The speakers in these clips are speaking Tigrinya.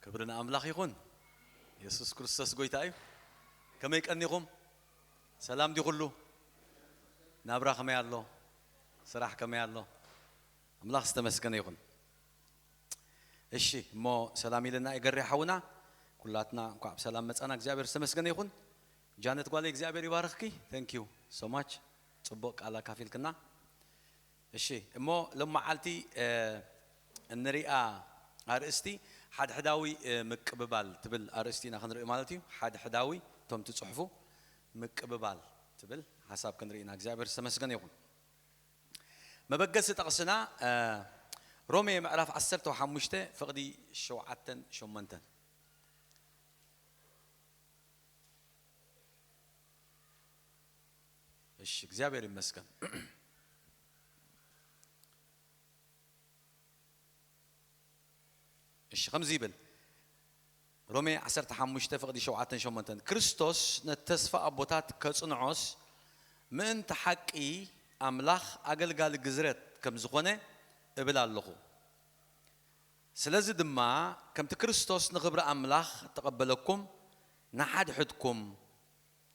ክብሪ ንኣምላኽ ይኹን። የሱስ ክርስቶስ ጎይታ እዩ። ከመይ ቀኒኹም? ሰላም ድዩ ኩሉ? ናብራ ከመይ ኣሎ? ስራሕ ከመይ ኣሎ? ኣምላኽ ዝተመስገነ ይኹን። እሺ፣ እሞ ሰላም ኢልና እዩ ገሬ ሓውና። ኩላትና እንኳዕ ብሰላም መጻና። እግዚኣብሔር ዝተመስገነ ይኹን። ጃነት ጓለይ እግዚኣብሔር ይባርኽኪ። Thank you so much። ጽቡቕ ቃል ኣካፊልክና። እሺ፣ እሞ ሎም መዓልቲ፣ እ፣ እንሪኣ ኣርእስቲ ሓድሕዳዊ፣ እ፣ ምቅብባል ትብል ኣርእስቲ ኢና ክንርኢ ማለት እዩ። ሓድሕዳዊ እቶም ትጽሕፉ ምቅብባል ትብል ሓሳብ ክንርኢ ኢና። እግዚኣብሔር ዝተመስገነ ይኹን። መበገሲ ጥቕስና፣ እ፣ ሮሜ ምዕራፍ ዓሰርተ ሓሙሽተ ፍቕዲ ሸውዓተን ሸሞንተን። እሺ፣ እግዚኣብሔር ይመስገን። እሺ፣ ከምዚ ይብል። ሮሜ ዓሰርተ ሓሙሽተ ፍቕዲ ሸውዓተን ሸሞንተን፣ ክርስቶስ ነቲ ተስፋ ኣቦታት ከጽንዖስ፣ ምእንቲ ሓቂ ኣምላኽ ኣገልጋሊ ግዝረት ከም ዝኾነ እብል ኣለኹ። ስለዚ ድማ፣ ከምቲ ክርስቶስ ንኽብሪ ኣምላኽ እተቐበለኩም፣ ንሓድሕድኩም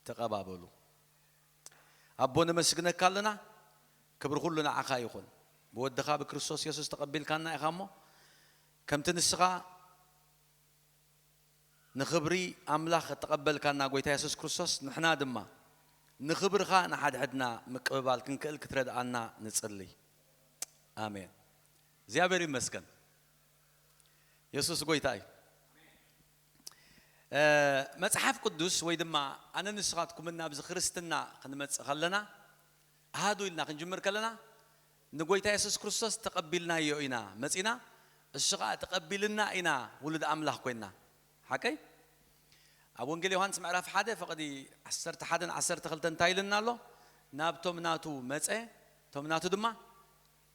ተቐባበሉ። ኣቦ፣ ነመስግነካ ኣለና። ክብሪ ኩሉ ንዓኻ ይኹን። ብወድኻ ብክርስቶስ የሱስ ተቐቢልካና ኢኻ እሞ፣ ከምቲ ንስኻ ንኽብሪ ኣምላኽ እተቐበልካና ጎይታ የሱስ ክርስቶስ፣ ንሕና ድማ ንኽብርኻ ንሓድሕድና ምቅብባል ክንክእል ክትረድኣና ንጽሊ። ኣሜን። እግዚኣብሔር ይመስገን። የሱስ ጎይታ እዩ። እ፣ መጽሓፍ ቅዱስ ወይ ድማ ኣነ ንስኻትኩምን ናብዚ ክርስትና ክንመጽእ ከለና፣ ኣሃዱ ኢልና ክንጅምር ከለና፣ ንጎይታ የሱስ ክርስቶስ ተቐቢልናዮ ኢና መጺና፣ እሱ ኸኣ ተቐቢልና ኢና ውሉድ ኣምላኽ ኮይንና። ሓቀይ? ኣብ ወንጌል ዮሃንስ ምዕራፍ ሓደ ፍቕዲ ዓሰርተ ሓደን ዓሰርተ ክልተን እንታይ ኢልና ኣሎ? ናብቶም ናቱ መጸ፣ እቶም ናቱ ድማ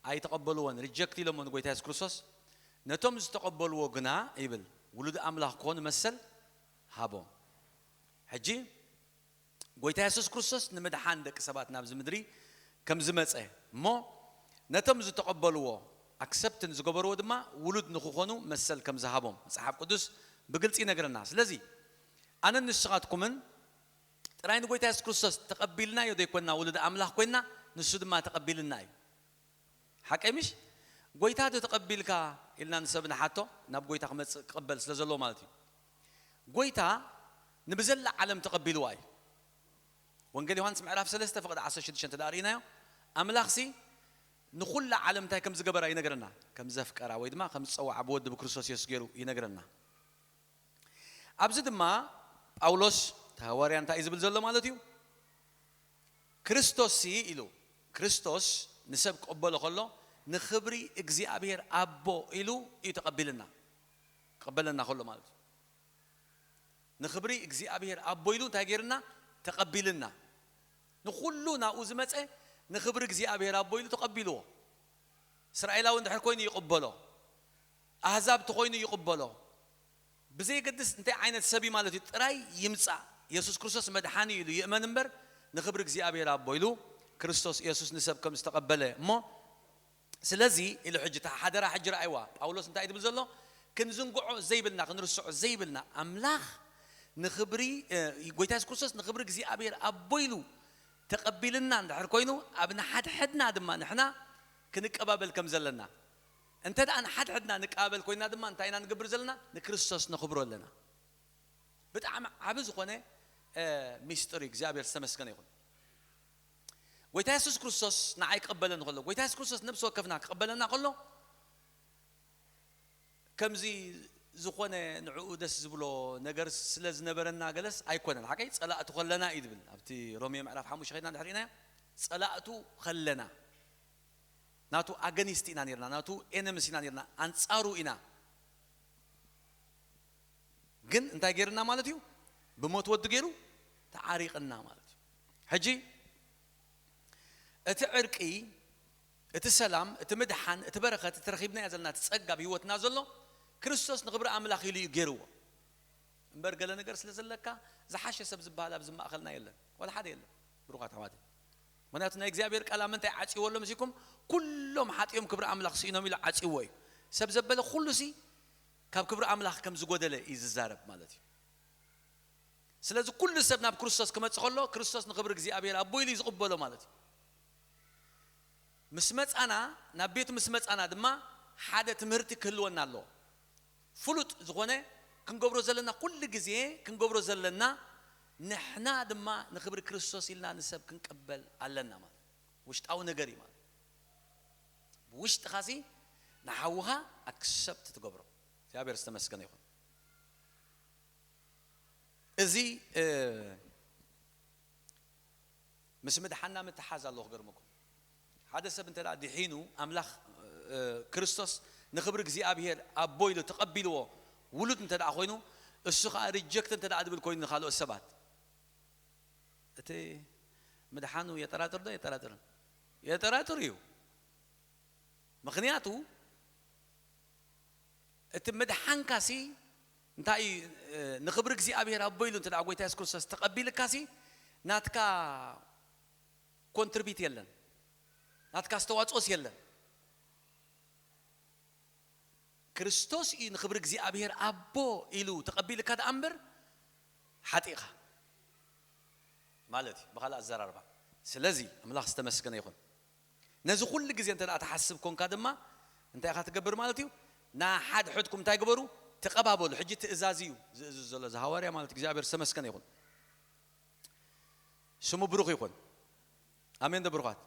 ኣይተቐበልዎን፣ ሪጀክት ኢሎሞ ንጎይታ የሱስ ክርስቶስ። ነቶም ዝተቐበልዎ ግና ይብል፣ ውሉድ ኣምላኽ ክኾኑ መሰል ሃቦም። ሕጂ ጎይታ የሱስ ክርስቶስ ንምድሓን ደቂ ሰባት ናብዚ ምድሪ ከም ዝመጸ እሞ፣ ነቶም ዝተቐበልዎ፣ ኣክሰፕት ንዝገበርዎ ድማ ውሉድ ንኽኾኑ መሰል ከም ዝሃቦም መጽሓፍ ቅዱስ ብግልጺ ይነግረና። ስለዚ ኣነን ንስኻትኩምን ጥራይ ንጎይታ የሱስ ክርስቶስ ተቐቢልናዮ ዘይኮንና፣ ውሉድ ኣምላኽ ኮይንና፣ ንሱ ድማ ተቐቢልና እዩ። ሓቀይ ምሽ? ጎይታ ዶ ተቐቢልካ ኢልና ንሰብ ንሓቶ፣ ናብ ጎይታ ክመጽእ ክቕበል ስለ ዘለዎ ማለት እዩ። ጎይታ ንብዘላ ዓለም ተቐቢልዋ እዩ። ወንጌል ዮሃንስ ምዕራፍ ሰለስተ ፍቕዲ ዓሰርተ ሽዱሽተ እንተ ደኣ ርኢናዮ፣ ኣምላኽሲ ንኹላ ዓለም እንታይ ከም ዝገበራ ይነግረና፣ ከም ዘፍቀራ ወይ ድማ ከም ዝጸውዓ ብወዲ ብክርስቶስ የሱስ ገይሩ ይነግረና። ኣብዚ ድማ ጳውሎስ እቲ ሃዋርያ እንታይ እዩ ዝብል ዘሎ ማለት እዩ? ክርስቶስሲ ኢሉ፣ ክርስቶስ ንሰብ ክቕበሎ ከሎ ንኽብሪ እግዚኣብሔር ኣቦ ኢሉ እዩ ተቐቢልና። ክቕበለና ከሎ ማለት እዩ። ንኽብሪ እግዚኣብሔር ኣቦ ኢሉ እንታይ ገይርና? ተቐቢልና። ንኹሉ ናብኡ ዝመጸ ንኽብሪ እግዚኣብሔር ኣቦ ኢሉ ተቐቢልዎ። እስራኤላዊ እንድሕር ኮይኑ ይቕበሎ፣ ኣህዛብ ተኾይኑ ይቕበሎ። ብዘየገድስ እንታይ ዓይነት ሰብ እዩ ማለት እዩ፣ ጥራይ ይምጻእ፣ የሱስ ክርስቶስ መድሓኒ ኢሉ ይእመን እምበር፣ ንኽብሪ እግዚኣብሔር ኣቦ ኢሉ ክርስቶስ የሱስ ንሰብ ከም ዝተቐበለ እሞ፣ ስለዚ ኢሉ ሕጂ እታ ሓደራ ሕጂ ረኣይዋ። ጳውሎስ እንታይ እዩ ዝብል ዘሎ? ክንዝንግዖ ዘይብልና፣ ክንርስዖ ዘይብልና፣ ኣምላኽ ንኽብሪ፣ እ፣ ጎይታ የሱስ ክርስቶስ ንኽብሪ እግዚኣብሔር ኣቦ ኢሉ ተቐቢልና እንድሕር ኮይኑ፣ ኣብ ንሓድሕድና ድማ ንሕና ክንቀባበል ከም ዘለና። እንተ ደኣ ንሓድሕድና ንቀባበል ኮይና ድማ እንታይ ኢና ንገብር ዘለና? ንክርስቶስ ነኽብሮ ኣለና። ብጣዕሚ ዓቢ ዝኾነ፣ እ፣ ሚስጥር እዩ። እግዚኣብሔር ዝተመስገነ ይኹን። ጎይታ የሱስ ክርስቶስ ንዓይ ክቕበለኒ ከሎ፣ ጎይታ የሱስ ክርስቶስ ነብሲ ወከፍና ክቕበለና ከሎ፣ ከምዚ ዝኾነ ንዕኡ ደስ ዝብሎ ነገር ስለ ዝነበረና ገለስ ኣይኮነን። ሓቀይ? ጸላእቱ ከለና እዩ ዝብል። ኣብቲ ሮሜ ምዕራፍ ሓሙሽተ ከይድና እንድሕር ርኢናዮ፣ ጸላእቱ ከለና፣ ናቱ ኣገኒስት ኢና ነርና፣ ናቱ ኤነምስ ኢና ነርና፣ ኣንጻሩ ኢና። ግን እንታይ ገይርና ማለት እዩ? ብሞት ወዱ ገይሩ ተዓሪቕና ማለት እዩ። ሕጂ እቲ ዕርቂ፣ እቲ ሰላም፣ እቲ ምድሓን፣ እቲ በረኸት፣ እቲ ረኺብናዮ ዘለና፣ እቲ ጸጋ ኣብ ህይወትና ዘሎ፣ ክርስቶስ ንኽብሪ ኣምላኽ ኢሉ እዩ ገይርዎ። እምበር ገለ ነገር ስለ ዘለካ ዝሓሸ ሰብ ዝበሃል ኣብዚ ማእኸልና የለን። ዋላ ሓደ የለን። ብሩኻት ኣሕዋተይ። ምኽንያቱ ናይ እግዚኣብሔር ቃል ኣብ ምንታይ ዓጽይዎ ኣሎ መሲልኩም? ኩሎም ሓጢኦም ክብሪ ኣምላኽ ስኢኖም ኢሉ ዓጽይዎ እዩ። ሰብ ዘበለ ኩሉ ሲ ካብ ክብሪ ኣምላኽ ከም ዝጎደለ እዩ ዝዛረብ ማለት እዩ። ስለዚ ኩሉ ሰብ ናብ ክርስቶስ ክመጽእ ከሎ ክርስቶስ ንኽብሪ እግዚኣብሔር ኣቦ ኢሉ እዩ ዝቕበሎ ማለት እዩ። ምስ መጻና፣ ናብ ቤቱ ምስ መጻና ድማ ሓደ ትምህርቲ ክህልወና ኣለዎ። ፍሉጥ ዝኾነ ክንገብሮ ዘለና፣ ኩሉ ግዜ ክንገብሮ ዘለና፣ ንሕና ድማ ንኽብሪ ክርስቶስ ኢልና ንሰብ ክንቀበል ኣለና ማለት እዩ። ውሽጣዊ ነገር እዩ ማለት እዩ። ብውሽጥኻሲ ንሓውኻ ኣክሰፕት ትገብሮ። እግዚኣብሔር ዝተመስገነ ይኹን። እዚ እ፣ ምስ ምድሓና ምትሓዝ ኣለዎ። ክገርመኩም፣ ሓደ ሰብ እንተ ደኣ ድሒኑ፣ ኣምላኽ እ፣ ክርስቶስ ንኽብሪ እግዚኣብሔር ኣቦ ኢሉ ተቐቢልዎ ውሉድ እንተ ደኣ ኮይኑ፣ እሱ ኸዓ ሪጀክት እንተ ደኣ ድብል ኮይኑ ንኻልኦት ሰባት፣ እቲ ምድሓኑ የጠራጥር ዶ የጠራጥርን? የጠራጥር እዩ። ምኽንያቱ እቲ ምድሓንካሲ እንታይ እዩ? እ፣ ንኽብሪ እግዚኣብሔር ኣቦ ኢሉ እንተ ደኣ ጎይታ የሱስ ክርስቶስ ተቐቢልካሲ፣ ናትካ ኮንትሪቢት የለን፣ ናትካ ኣስተዋጽኦስ የለን። ክርስቶስ እዩ ንኽብሪ እግዚኣብሔር ኣቦ ኢሉ ተቐቢልካ ደኣ እምበር ሓጢእኻ ማለት እዩ፣ ብኻልእ ኣዘራርባ። ስለዚ ኣምላኽ ዝተመስገነ ይኹን። ነዚ ኩሉ ግዜ እንተ ደኣ ትሓስብ ኮንካ ድማ እንታይ ኢኻ ትገብር ማለት እዩ? ንሓድሕድኩም እንታይ ግበሩ? ተቐባበሉ። ሕጂ ትእዛዝ እዩ ዝእዝዝ ዘሎ እዚ ሃዋርያ ማለት እዩ። እግዚኣብሔር ዝተመስገነ ይኹን። ስሙ ብሩኽ ይኹን። ኣሜን ዶ ብሩኻት?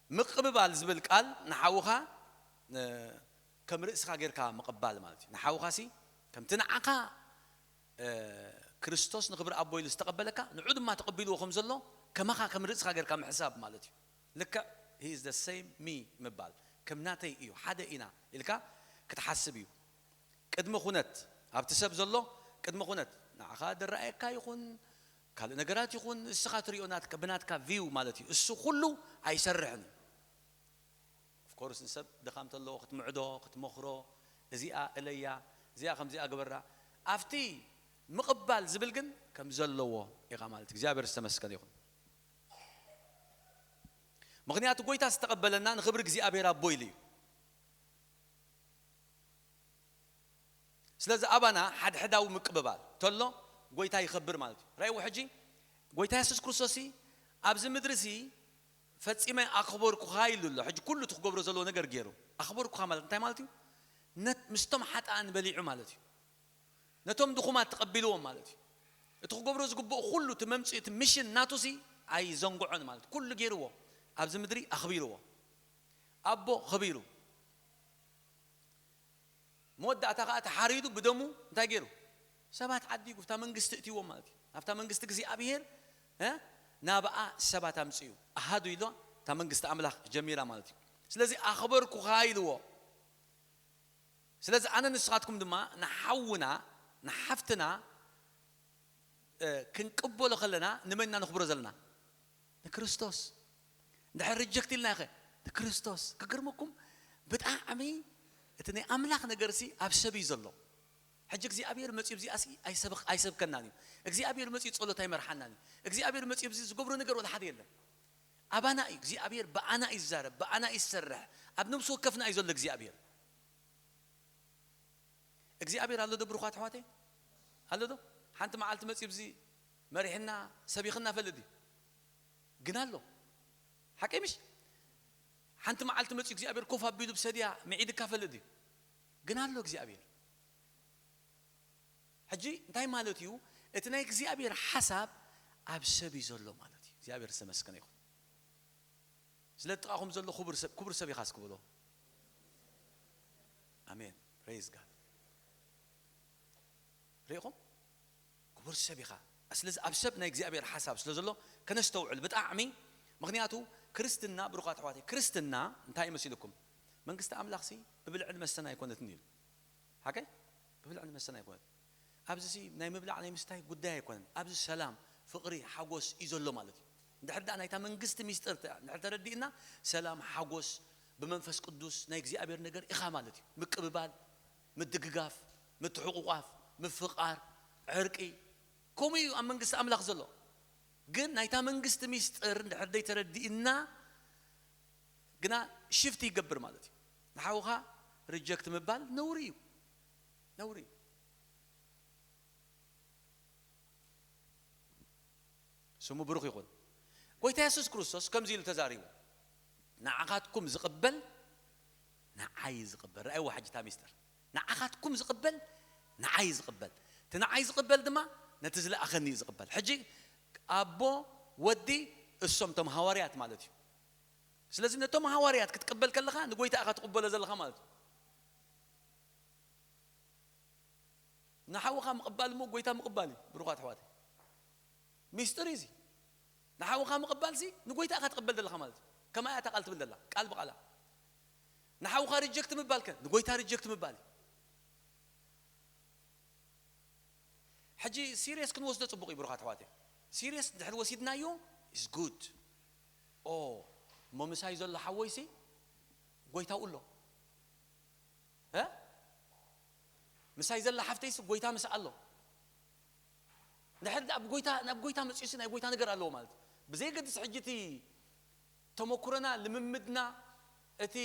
ምቕብባል ዝብል ቃል ንሓውኻ እ፣ ከም ርእስኻ ጌርካ ምቕባል ማለት እዩ። ንሓውኻሲ ከምቲ ንዓኻ እ፣ ክርስቶስ ንኽብሪ ኣቦ ኢሉ ዝተቐበለካ ንዑ ድማ ተቐቢልዎ ከም ዘሎ ከማኻ ከም ርእስኻ ጌርካ ምሕሳብ ማለት እዩ። ልክዕ he is the same me ምባል፣ ከም ናተይ እዩ፣ ሓደ ኢና ኢልካ ክትሓስብ እዩ። ቅድሚ ኩነት ኣብቲ ሰብ ዘሎ ቅድሚ ኩነት ንዓኻ ድረኣየካ ይኹን ካልእ ነገራት ይኹን እስኻ ትሪኦ ናትካ ብናትካ ቪው ማለት እዩ። እሱ ኩሉ ኣይሰርሕን እዩ። ኦፍኮርስ ንሰብ ድኻም ተለዎ ክትምዕዶ ክትመኽሮ፣ እዚኣ እለያ፣ እዚኣ ከምዚኣ ግበራ፣ ኣብቲ ምቕባል ዝብል ግን ከም ዘለዎ ኢኻ ማለት እዩ። እግዚኣብሔር ዝተመስገነ ይኹን። ምኽንያቱ ጎይታ ዝተቐበለና ንኽብሪ እግዚኣብሔር ኣቦ ኢሉ እዩ። ስለዚ ኣባና ሓድሕዳዊ ምቅብባል ተሎ ጎይታ ይኸብር ማለት እዩ። ራእይዎ ሕጂ ጎይታ የሱስ ክርስቶስ ኣብዚ ምድሪ ሲ ፈጺመ ኣኽበርኩኻ ኢሉ ኣሎ። ሕጂ ኩሉ እቲ ክገብሮ ዘለዎ ነገር ገይሩ ኣኽበርኩኻ ማለት እንታይ ማለት እዩ? ነት ምስቶም ሓጥኣን በሊዑ ማለት እዩ። ነቶም ድኹማት ተቐቢልዎም ማለት እዩ። እቲ ክገብሮ ዝግብኦ ኩሉ እቲ መምፅኡ እቲ ሚሽን ናቱ ሲ ኣይዘንግዖን ማለት እዩ። ኩሉ ገይርዎ ኣብዚ ምድሪ ኣኽቢርዎ ኣቦ ኸቢሩ መወዳእታ ከዓ ተሓሪዱ ብደሙ እንታይ ገይሩ ሰባት ዓዲጉ ኣብታ መንግስቲ እትይዎም ማለት እዩ። ኣብታ መንግስቲ እግዚኣብሔር እ ናብኣ ሰባት ኣምፅኡ ኣሃዱ ኢሎ እታ መንግስቲ ኣምላኽ ጀሚራ ማለት እዩ። ስለዚ ኣኽበርኩኻ ኢልዎ። ስለዚ ኣነ ንስኻትኩም ድማ ንሓውና ንሓፍትና እ፣ ክንቅበሎ ከለና ንመን ኢና ነኽብሮ ዘለና? ንክርስቶስ። እንድሕር ሪጀክት ኢልና ኸ ንክርስቶስ። ክገርመኩም ብጣዕሚ እቲ ናይ ኣምላኽ ነገርሲ ኣብ ሰብ እዩ ዘሎ። ሕጂ እግዚኣብሔር መፅኡ እዚኣሲ ኣይሰብኽ- ኣይሰብከናን እዩ። እግዚኣብሔር መፅኡ ጸሎት ኣይመርሓናን እዩ። እግዚኣብሔር መፅኡ ኣብዚ ዝገብሮ ነገር ወላ ሓደ የለን። ኣባና እዩ እግዚኣብሔር፣ ብኣና እዩ ዝዛረብ፣ ብኣና እዩ ዝሰርሕ። ኣብ ነብሲ ወከፍና እዩ ዘሎ እግዚኣብሔር። እግዚኣብሔር ኣሎ ዶ ብሩኻት ኣሕዋተይ? ኣሎ ዶ? ሓንቲ መዓልቲ መፂኡ ኣብዚ መሪሕና ሰቢኽና ፈልጥ እዩ ግን ኣሎ። ሓቀይ ምሽ? ሓንቲ መዓልቲ መፂኡ እግዚኣብሔር ኮፍ ኣቢሉ ብሰድያ ምዒድካ ፈልጥ እዩ ግን ኣሎ እግዚኣብሔር። ሕጂ እንታይ ማለት እዩ? እቲ ናይ እግዚኣብሔር ሓሳብ ኣብ ሰብ እዩ ዘሎ ማለት እዩ። እግዚኣብሔር ዝተመስገነ ይኹን። ስለ ጥቓኹም ዘሎ ክቡር ሰብ ክቡር ሰብ ኢኻ እስክብሎ። ኣሜን ፕሬዝ ጋድ። ሪኢኹም ክቡር ሰብ ኢኻ። ስለዚ ኣብ ሰብ ናይ እግዚኣብሔር ሓሳብ ስለ ዘሎ ከነስተውዕል ብጣዕሚ። ምክንያቱ ክርስትና ብሩኻት ኣሕዋተይ ክርስትና እንታይ ይመሲልኩም? መንግስቲ ኣምላኽሲ ብብልዕን መስተን ኣይኮነትን ኢሉ። ሓቀይ ብብልዕን መስተን ኣይኮነትን። ኣብዚ ሲ ናይ ምብላዕ ናይ ምስታይ ጉዳይ ኣይኮነን። ኣብዚ ሰላም ፍቕሪ ሓጎስ እዩ ዘሎ ማለት እዩ። እንድሕር ደኣ ናይታ መንግስቲ ሚስጥር ተ- እንድሕር ተረዲእና ሰላም ሓጎስ ብመንፈስ ቅዱስ ናይ እግዚኣብሔር ነገር ኢኻ ማለት እዩ። ምቅብባል፣ ምድግጋፍ፣ ምትሕቑቋፍ፣ ምፍቓር፣ ዕርቂ ከምኡ እዩ ኣብ መንግስቲ ኣምላኽ ዘሎ። ግን ናይታ መንግስቲ ሚስጥር እንድሕር ደይተረዲእና ግና ሽፍት ይገብር ማለት እዩ። ንሓውኻ ሪጀክት ምባል ነውሪ እዩ። ነውሪ እዩ። ስሙ ብሩኽ ይኹን። ጎይታ የሱስ ክርስቶስ ከምዚ ኢሉ ተዛሪቡ፣ ንዓኻትኩም ዝቕበል ንዓይ ዝቕበል። ረኣይዎ ሕጂ እታ ሚስጥር። ንዓኻትኩም ዝቕበል ንዓይ ዝቕበል፣ እቲ ንዓይ ዝቕበል ድማ ነቲ ዝለኣኸኒ እዩ ዝቕበል። ሕጂ ኣቦ፣ ወዲ፣ እሶም እቶም ሃዋርያት ማለት እዩ። ስለዚ ነቶም ሃዋርያት ክትቅበል ከለኻ ንጎይታ ኢኻ ትቕበሎ ዘለኻ ማለት እዩ። ንሓውኻ ምቕባል እሞ ጎይታ ምቕባል እዩ። ብሩኻት ኣሕዋተይ፣ ሚስጥር እዩ እዚ። ንሓውኻ ምቕባል ሲ ንጎይታ ኢኻ ትቕበል ዘለኻ ማለት እዩ። ከማይ እያ እታ ቃል ትብል ዘላ፣ ቃል ብቓላ። ንሓውኻ ሪጀክት ምባል ከ ንጎይታ ሪጀክት ምባል እዩ። ሕጂ ሲሪየስ ክንወስዶ ጽቡቕ እዩ ብሩኻት ኣሕዋተይ። ሲሪየስ እንድሕር ወሲድናዮ is good። ኦ፣ እሞ ምሳይ ዘሎ ሓወይሲ ጎይታኡ ኣሎ። እ? ምሳይ ዘላ ሓፍተይሲ ጎይታ ምስ ኣሎ። ንድሕር ናብ ጎይታ፣ ናብ ጎይታ መጺኡሲ ናይ ጎይታ ነገር ኣለዎ ማለት እዩ። ብዘየገድስ ሕጂ እቲ ተመኩሮና፣ ልምምድና፣ እቲ፣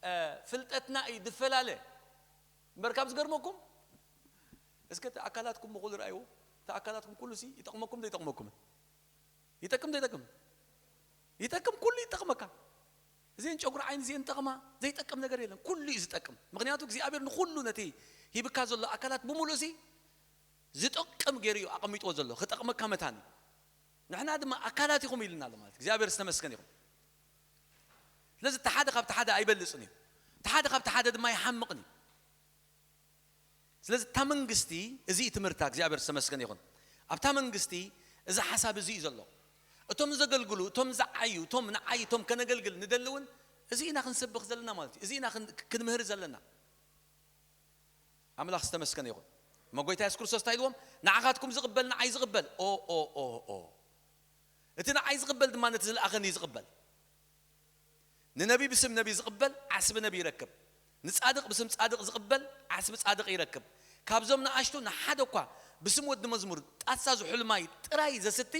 እ፣ ፍልጠትና እዩ ዝፈላለ። እምበር ካብ ዝገርመኩም፣ እስከ እቲ ኣካላትኩም ምኹሉ ረኣይዎ። እቲ ኣካላትኩም ኩሉ ሲ ይጠቕመኩም ዶ ይጠቕመኩምን? ይጠቅም ዶ ይጠቅም? ይጠቅም፣ ኩሉ ይጠቕመካ። እዚን ጨጉሪ ዓይኒ እዚን ጠቕማ ዘይጠቅም ነገር የለን። ኩሉ እዩ ዝጠቅም። ምኽንያቱ እግዚኣብሔር ንኹሉ ነቲ ሂብካ ዘሎ ኣካላት ብምሉእ ሲ ዝጠቅም ገይሩ እዩ ኣቐሚጥዎ ዘሎ። ክጠቕመካ መታን እዩ። ንሕና ድማ ኣካላት ኢኹም ኢልና ኣሎ ማለት። እግዚኣብሔር ዝተመስገን ይኹን። ስለዚ እቲ ሓደ ካብቲ ሓደ ኣይበልጽን እዩ። እቲ ሓደ ካብቲ ሓደ ድማ ይሓምቕን እዩ። ስለዚ እታ መንግስቲ፣ እዚ እዩ ትምህርታ። እግዚኣብሔር ዝተመስገን ይኹን። ኣብታ መንግስቲ እዚ ሓሳብ እዚ እዩ ዘሎ። እቶም ዘገልግሉ፣ እቶም ዝዓዩ፣ እቶም ንዓይ፣ እቶም ከነገልግል ንደሊ እውን እዚ ኢና ክንሰብኽ ዘለና ማለት እዩ። እዚ ኢና ክን-፣ ክንምህር ዘለና። ኣምላኽ ዝተመስገነ ይኹን። እሞ ጎይታ የሱስ ክርስቶስ እንታይ ኢልዎም? ንዓኻትኩም ዝቕበል ንዓይ ዝቕበል። ኦ፣ ኦ፣ ኦ፣ ኦ። እቲ ንዓይ ዝቕበል ድማ ነቲ ዝለኣኸኒ እዩ ዝቕበል። ንነቢ ብስም ነቢ ዝቕበል ዓስቢ ነቢ ይረክብ። ንጻድቕ ብስም ጻድቕ ዝቕበል ዓስቢ ጻድቕ ይረክብ። ካብዞም ንኣሽቱ ንሓደ እኳ ብስም ወዲ መዝሙር ጣሳ ዝሑል ማይ ጥራይ ዘስቲ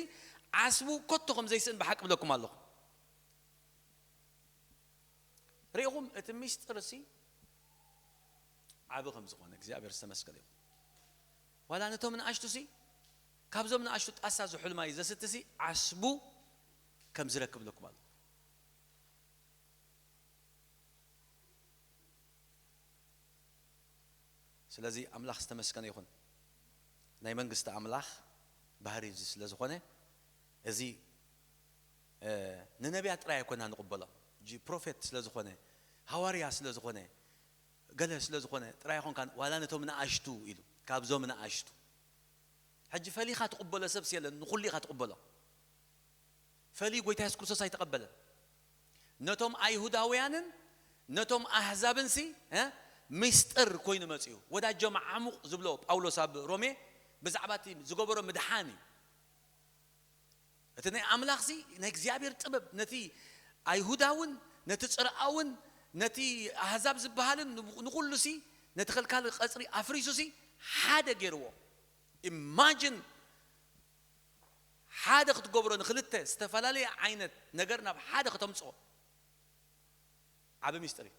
ዓስቡ ከቶ ከም ዘይስእን ብሓቂ እብለኩም ኣለኹ። ርኢኹም እቲ ሚስጥር ሲ ዓቢ ከም ዝኾነ እግዚኣብሔር ዝተመስገነ ይኹን። ዋላ ነቶም ንኣሽቱ ሲ ካብዞም ንኣሽቱ ጣሳ ዝሑል ማይ ዘስቲ ሲ ዓስቡ ከም ዝረክብ እብለኩም ኣለኹ። ስለዚ ኣምላኽ ዝተመስገነ ይኹን። ናይ መንግስቲ ኣምላኽ ባህሪ እዚ ስለ ዝኾነ፣ እዚ፣ እ፣ ንነቢያት ጥራይ ኣይኮና ንቕበሎ። ጂ-፣ ፕሮፌት ስለ ዝኾነ፣ ሃዋርያ ስለ ዝኾነ፣ ገለ ስለ ዝኾነ ጥራይ ኣይኮንካን፣ ዋላ ነቶም ንኣሽቱ ኢሉ፣ ካብዞም ንኣሽቱ። ሕጂ ፈሊኻ ትቕበሎ ሰብስ የለን፣ ንኹሉ ኢኻ ትቕበሎ። ፈልዩ ጎይታ የሱስ ክርስቶስ ኣይተቐበለን። ነቶም ኣይሁዳውያንን ነቶም ኣህዛብን ሲ፣ እ፣ ምስጢር ኮይኑ መጺኡ። ወዳጆም ዓሙቕ ዝብሎ ጳውሎስ ኣብ ሮሜ ብዛዕባ እቲ ዝገበሮ ምድሓን እዩ። እቲ ናይ ኣምላኽ ሲ ናይ እግዚኣብሔር ጥበብ ነቲ ኣይሁዳውን ነቲ ጽርኣውን ነቲ ኣህዛብ ዝበሃልን ንብ-፣ ንኹሉ ሲ ነቲ ከልካሊ ቀጽሪ ኣፍሪሱ ሲ ሓደ ገይርዎ። ኢማጅን ሓደ ክትገብሮ ንክልተ ዝተፈላለየ ዓይነት ነገር ናብ ሓደ ከተምጽኦ ዓቢ ሚስጥር እዩ።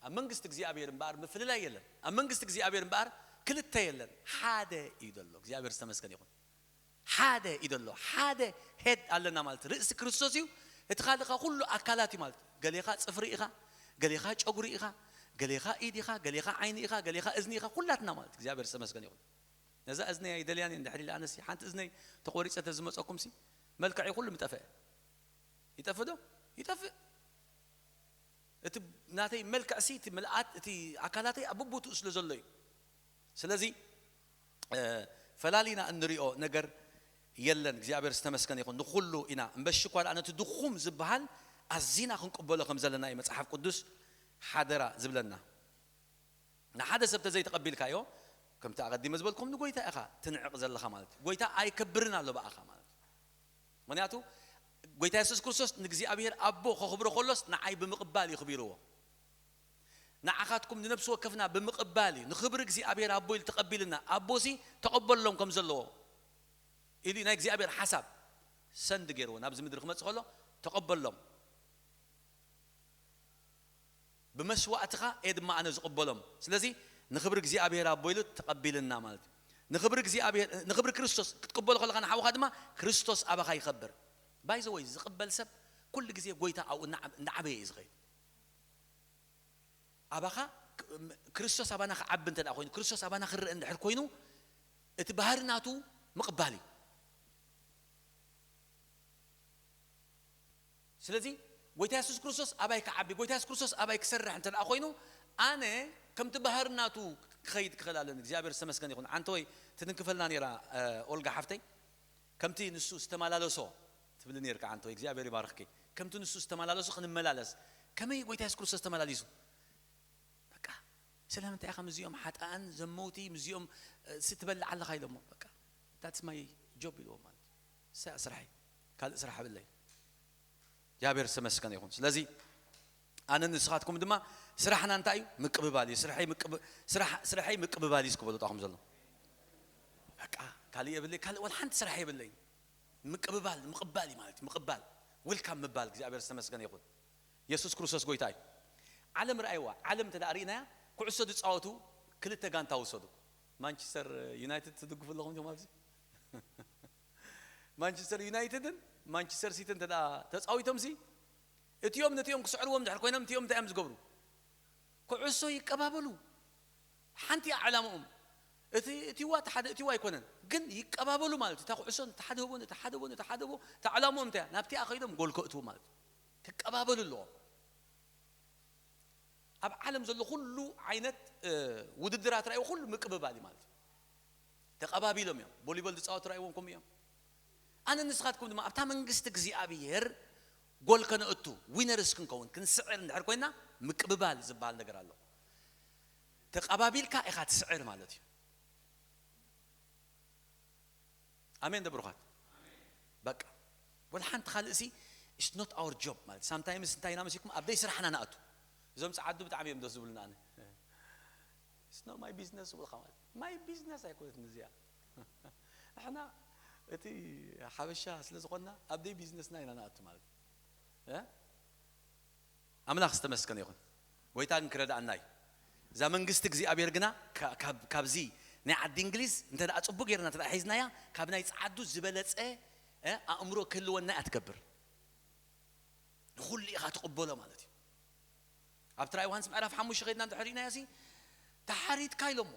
ኣብ መንግስቲ እግዚኣብሔር እምበኣር ምፍልላይ የለን። ኣብ መንግስቲ እግዚኣብሔር እምበኣር ክልተ የለን፣ ሓደ እዩ ዘሎ። እግዚኣብሔር ዝተመስገን ይኹን። ሓደ እዩ ዘሎ። ሓደ ሄድ ኣለና ማለት ርእሲ ክርስቶስ እዩ። እቲ ካልእኻ ኩሉ ኣካላት እዩ ማለት። ገሌኻ ጽፍሪ ኢኻ፣ ገሌኻ ጨጉሪ ኢኻ፣ ገሌኻ ኢድ ኢኻ፣ ገሌኻ ዓይኒ ኢኻ፣ ገሌኻ እዝኒ ኢኻ፣ ኩላትና ማለት። እግዚኣብሔር ዝተመስገን ይኹን። ነዛ እዝነይ ኣይደልያን እየ፣ እንድሕር ኢለ ኣነሲ ሓንቲ እዝነይ ተቖሪጸ ተዝመጸኩም ሲ መልክዐይ ኩሉ ምጠፍአ። ይጠፍእ ዶ? ይጠፍእ። እቲ ናተይ መልክዕ ሲ፣ እቲ ምልኣት፣ እቲ ኣካላተይ ኣብ በቦትኡ ስለ ዘሎ እዩ። ስለዚ፣ እ፣ ፈላሊና እንሪኦ ነገር የለን። እግዚኣብሔር ዝተመስገነ ይኹን። ንኹሉ ኢና እምበሺ እኳ ደኣ ነቲ ድኹም ዝበሃል ኣዚና ክንቅበሎ ከም ዘለና እዩ መጽሓፍ ቅዱስ ሓደራ ዝብለና። ንሓደ ሰብ ተዘይተቐቢልካዮ፣ ከምቲ ኣቐዲመ ዝበልኩም ንጎይታ ኢኻ ትንዕቕ ዘለኻ ማለት እዩ። ጎይታ ኣይከብርን ኣሎ ብኣኻ ማለት እዩ። ምኽንያቱ ጎይታ የሱስ ክርስቶስ ንእግዚኣብሔር ኣቦ ከኽብሮ ከሎስ ንዓይ ብምቕባል እዩ ክቢርዎ። ንዓኻትኩም ንነፍሲ ወከፍና ብምቕባል እዩ። ንኽብሪ እግዚኣብሔር ኣቦ ኢሉ ተቐቢልና። ኣቦሲ ተቐበሎም ከም ዘለዎ ኢሉ ናይ እግዚኣብሔር ሓሳብ ሰንድ ገይርዎ ናብዚ ምድሪ ክመጽእ ከሎ ተቐበሎም። ብመስዋእትኻ እየ ድማ ኣነ ዝቕበሎም። ስለዚ ንኽብሪ እግዚኣብሔር ኣቦ ኢሉ ተቐቢልና ማለት እዩ። ንኽብሪ እግዚኣብሔር፣ ንኽብሪ ክርስቶስ ክትቅበሎ ከለኻ ንሓውኻ ድማ ክርስቶስ ኣባኻ ይኸብር። ባይ ዘ ወይ ዝቕበል ሰብ ኩሉ ግዜ ጎይታ ኣብኡ እናዓበየ እዩ ዝኸይድ። ኣባኻ ክርስቶስ ኣባና ክዓቢ እንተ ኮይኑ፣ ክርስቶስ ኣባና ክረአ እንድሕር ኮይኑ፣ እቲ ባህሪ ናቱ ምቕባል እዩ። ስለዚ ጎይታ የሱስ ክርስቶስ ኣባይ ክዓቢ፣ ጎይታ የሱስ ክርስቶስ ኣባይ ክሰርሕ እንተ ኮይኑ፣ ኣነ ከምቲ ባህሪ ናቱ ክኸይድ ክኽእል ኣለኒ። እግዚኣብሔር ዝተመስገን ይኹን። ዓንተ ወይ ትንክፈልና ነይራ ኦልጋ ሓፍተይ። ከምቲ ንሱ ዝተመላለሶ ትብሊ ነርካ ዓንተ ወይ እግዚኣብሔር ይባርኽኪ። ከምቲ ንሱ ዝተመላለሶ ክንመላለስ። ከመይ ጎይታ የሱስ ክርስቶስ ተመላሊሱ? በቃ ስለምንታይ ኢኻ ምስዚኦም ሓጥኣን ዘመውቲ ምስዚኦም እ፣ ሲ ትበልዕ ኣለኻ ኢሎሞ። በቃ that's my job ኢልዎ ማለት እዩ። እሳ ስራሐይ ካልእ ስራሕ ብለይ። እግዚኣብሔር ዝተመስገነ ይኹን። ስለዚ ኣነ ንስኻትኩም ድማ ስራሕና እንታይ እዩ? ምቅብባል እዩ። ስራሐይ ምቅብ- ስራሕ- ስራሐይ ምቅብባል እዩ እስክበሉ ጣኹም ዘሎ በቃ ካልእ የብለይ፣ ካልእ ወላ ሓንቲ ስራሕ የብለይ። ምቅብባል ምቕባል እዩ ማለት እዩ። ምቕባል ዌልካም ምባል እግዚኣብሔር ዝተመስገነ ይኹን። የሱስ ክርስቶስ ጎይታ እዩ። ዓለም ረኣይዋ። ዓለም እንተ ደኣ ርኢናያ ኩዕሶ ዝፃወቱ ክልተ ጋንታ ውሰዱ። ማንቸስተር ዩናይትድ ትድግፉ ኣለኹም እዮም ኣብዚ ማንቸስተር ዩናይትድን ማንቸስተር ሲቲ እንተ ደኣ ተፃዊቶም ሲ እቲኦም ነቲኦም ክስዕርዎም ድሕር ኮይኖም እቲኦም እንታይ እዮም ዝገብሩ? ኩዕሶ ይቀባበሉ። ሓንቲ እያ ዕላምኦም። እቲ እቲዋ እቲ ሓደ እቲዋ ኣይኮነን ግን ይቀባበሉ ማለት እዩ። እታ ኩዕሶ እቲ ሓደ ህቦ ነቲ ሓደ ህቦ ነቲ ሓደ ህቦ እታ ዕላምኦም እንታይ እያ? ናብቲኣ ከይዶም ጎል ከእትዉ ማለት እዩ። ክቀባበሉ ኣለዎም። ኣብ ዓለም ዘሎ ኩሉ ዓይነት እ፣ ውድድራት ራእዩ ኩሉ ምቅብባል እዩ ማለት እዩ። ተቐባቢሎም እዮም። ቦሊቦል ዝፃወቱ ራእይዎም ከምኡ እዮም። ኣነ ንስኻትኩም ድማ ኣብታ መንግስቲ እግዚኣብሔር ጎል ከነእቱ ዊነርስ ክንከውን ክንስዕር እንድሕር ኮይና ምቅብባል ዝበሃል ነገር ኣሎ። ተቐባቢልካ ኢኻ ትስዕር ማለት እዩ። ኣሜን ዶ ብሩኻት? በቃ ወላ ሓንቲ ካልእ ሲ it's not our job ማለት ሳምታይምስ እንታይ ኢና መሲልኩም ኣብ ደይ ስራሕና ንኣቱ። እዞም ጸዓዱ ብጣዕሚ እዮም ደስ ዝብሉና። ኣነ it's not my business ብልካ ማለት my business ኣይኮነትን እዚኣ። ንሕና እቲ ሓበሻ ስለ ዝኾንና ኣብ ደይ ቢዝነስና ኢና ንኣቱ ማለት እ? ኣምላኽ ዝተመስገነ ይኹን። ጎይታ ግን ክረድኣና እዩ። እዛ መንግስቲ እግዚኣብሔር ግና ካ- ካብ- ካብዚ ናይ ዓዲ እንግሊዝ እንተ ደኣ ጽቡቅ ጌርና እንተ ደኣ ሒዝናያ ካብ ናይ ጸዓዱ ዝበለጸ እ፣ ኣእምሮ ክህልወና እያ ትገብር። ንኹሉ ኢኻ ትቕበሎ ማለት እዩ። ኣብ ትራ ዮሃንስ ምዕራፍ ሓሙሽተ ከይድና እንድሕር ርኢናዮ ሲ ተሓሪድካ ኢሎሞ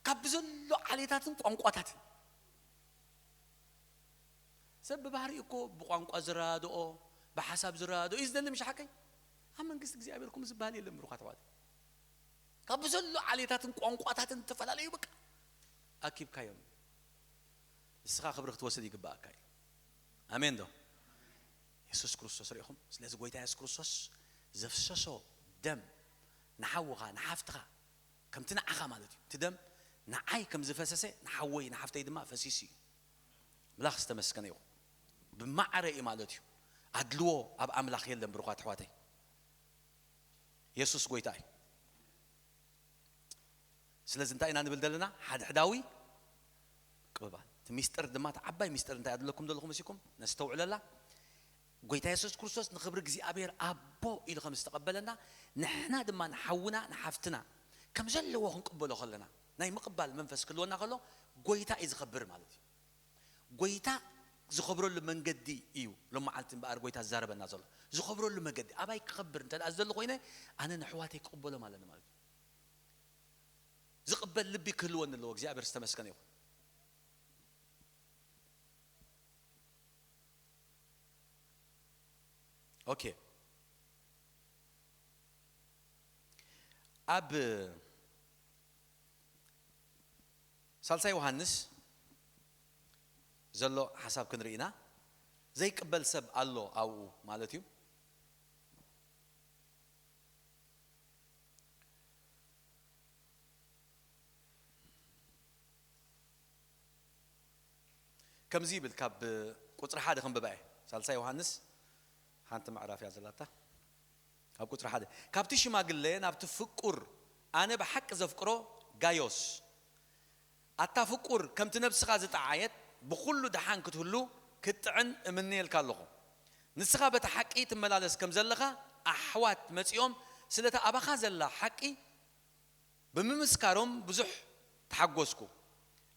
ካብ ብዘሎ ዓሌታትን ቋንቋታትን ሰብ ብባህሪ እኮ ብቋንቋ ዝረዳድኦ ብሓሳብ ዝረዳድኦ እዩ ዝደሊ ምሽ ሓቀይ ኣብ መንግስቲ እግዚኣብሔር ከምኡ ዝበሃል የለን ብሩኻት ኣሕዋት ካብ ብዘሎ ዓሌታትን ቋንቋታትን ዝተፈላለዩ በቃ ኣኪብካዮም ንስኻ ክብሪ ክትወስድ ይግባኣካ እዩ ኣሜን ዶ የሱስ ክርስቶስ ርኢኹም ስለዚ ጎይታ የሱስ ክርስቶስ ዘፍሰሶ ደም ንሓውኻ ንሓፍትኻ ከምቲ ንዓኻ ማለት እዩ እቲ ደም ንዓይ ከም ዝፈሰሰ ንሓወይ ንሓፍተይ ድማ ፈሲሱ እዩ ምላኽ ዝተመስገነ ይኹን ብማዕረ እዩ ማለት እዩ ኣድልዎ ኣብ ኣምላኽ የለን ብሩኻት ኣሕዋተይ የሱስ ጎይታ እዩ ስለዚ እንታይ ኢና ንብል ዘለና ሓድሕዳዊ ቅብባል እቲ ሚስጥር ድማ እቲ ዓባይ ሚስጥር እንታይ ኣድለኩም ዘለኹ መሲኩም ነስተውዕለላ ጎይታ የሱስ ክርስቶስ ንኽብሪ እግዚኣብሔር ኣቦ ኢሉ ከም ዝተቐበለና ንሕና ድማ ንሓውና ንሓፍትና ከም ዘለዎ ክንቅበሎ ከለና ናይ ምቕባል መንፈስ ክህልወና ከሎ ጎይታ እዩ ዝኸብር ማለት እዩ ጎይታ ዝኸብረሉ መንገዲ እዩ ሎም መዓልቲ እምበኣር ጎይታ ዝዛረበና ዘሎ ዝኸብረሉ መገዲ ኣባይ ክኸብር እንተ ደኣ ዘሎ ኮይነ ኣነ ንሕዋተይ ክቕበሎም ኣለኒ ማለት እዩ ዝቕበል ልቢ ክህልወኒ ኣለዎ እግዚኣብሔር ዝተመስገነ ይኹን ኦኬ ኣብ ሳልሳይ ዮሃንስ ዘሎ ሓሳብ ክንርኢ ኢና ዘይቅበል ሰብ ኣሎ ኣብኡ ማለት እዩ ከምዚ ይብል ካብ ቁፅሪ ሓደ ክንብባ እየ ሳልሳይ ዮሃንስ ሓንቲ ምዕራፍ እያ ዘላታ ካብ ቁፅሪ ሓደ ካብቲ ሽማግለ ናብቲ ፍቁር ኣነ ብሓቂ ዘፍቅሮ ጋዮስ ኣታ ፍቁር ከምቲ ነብስኻ ዝጠዓየት ብኹሉ ደሓን ክትህሉ ክትጥዕን እምነየልካ ኣለኹ ንስኻ በቲ ሓቂ ትመላለስ ከም ዘለኻ ኣሕዋት መጺኦም ስለታ ኣባኻ ዘላ ሓቂ ብምምስካሮም ብዙሕ ተሓጎስኩ።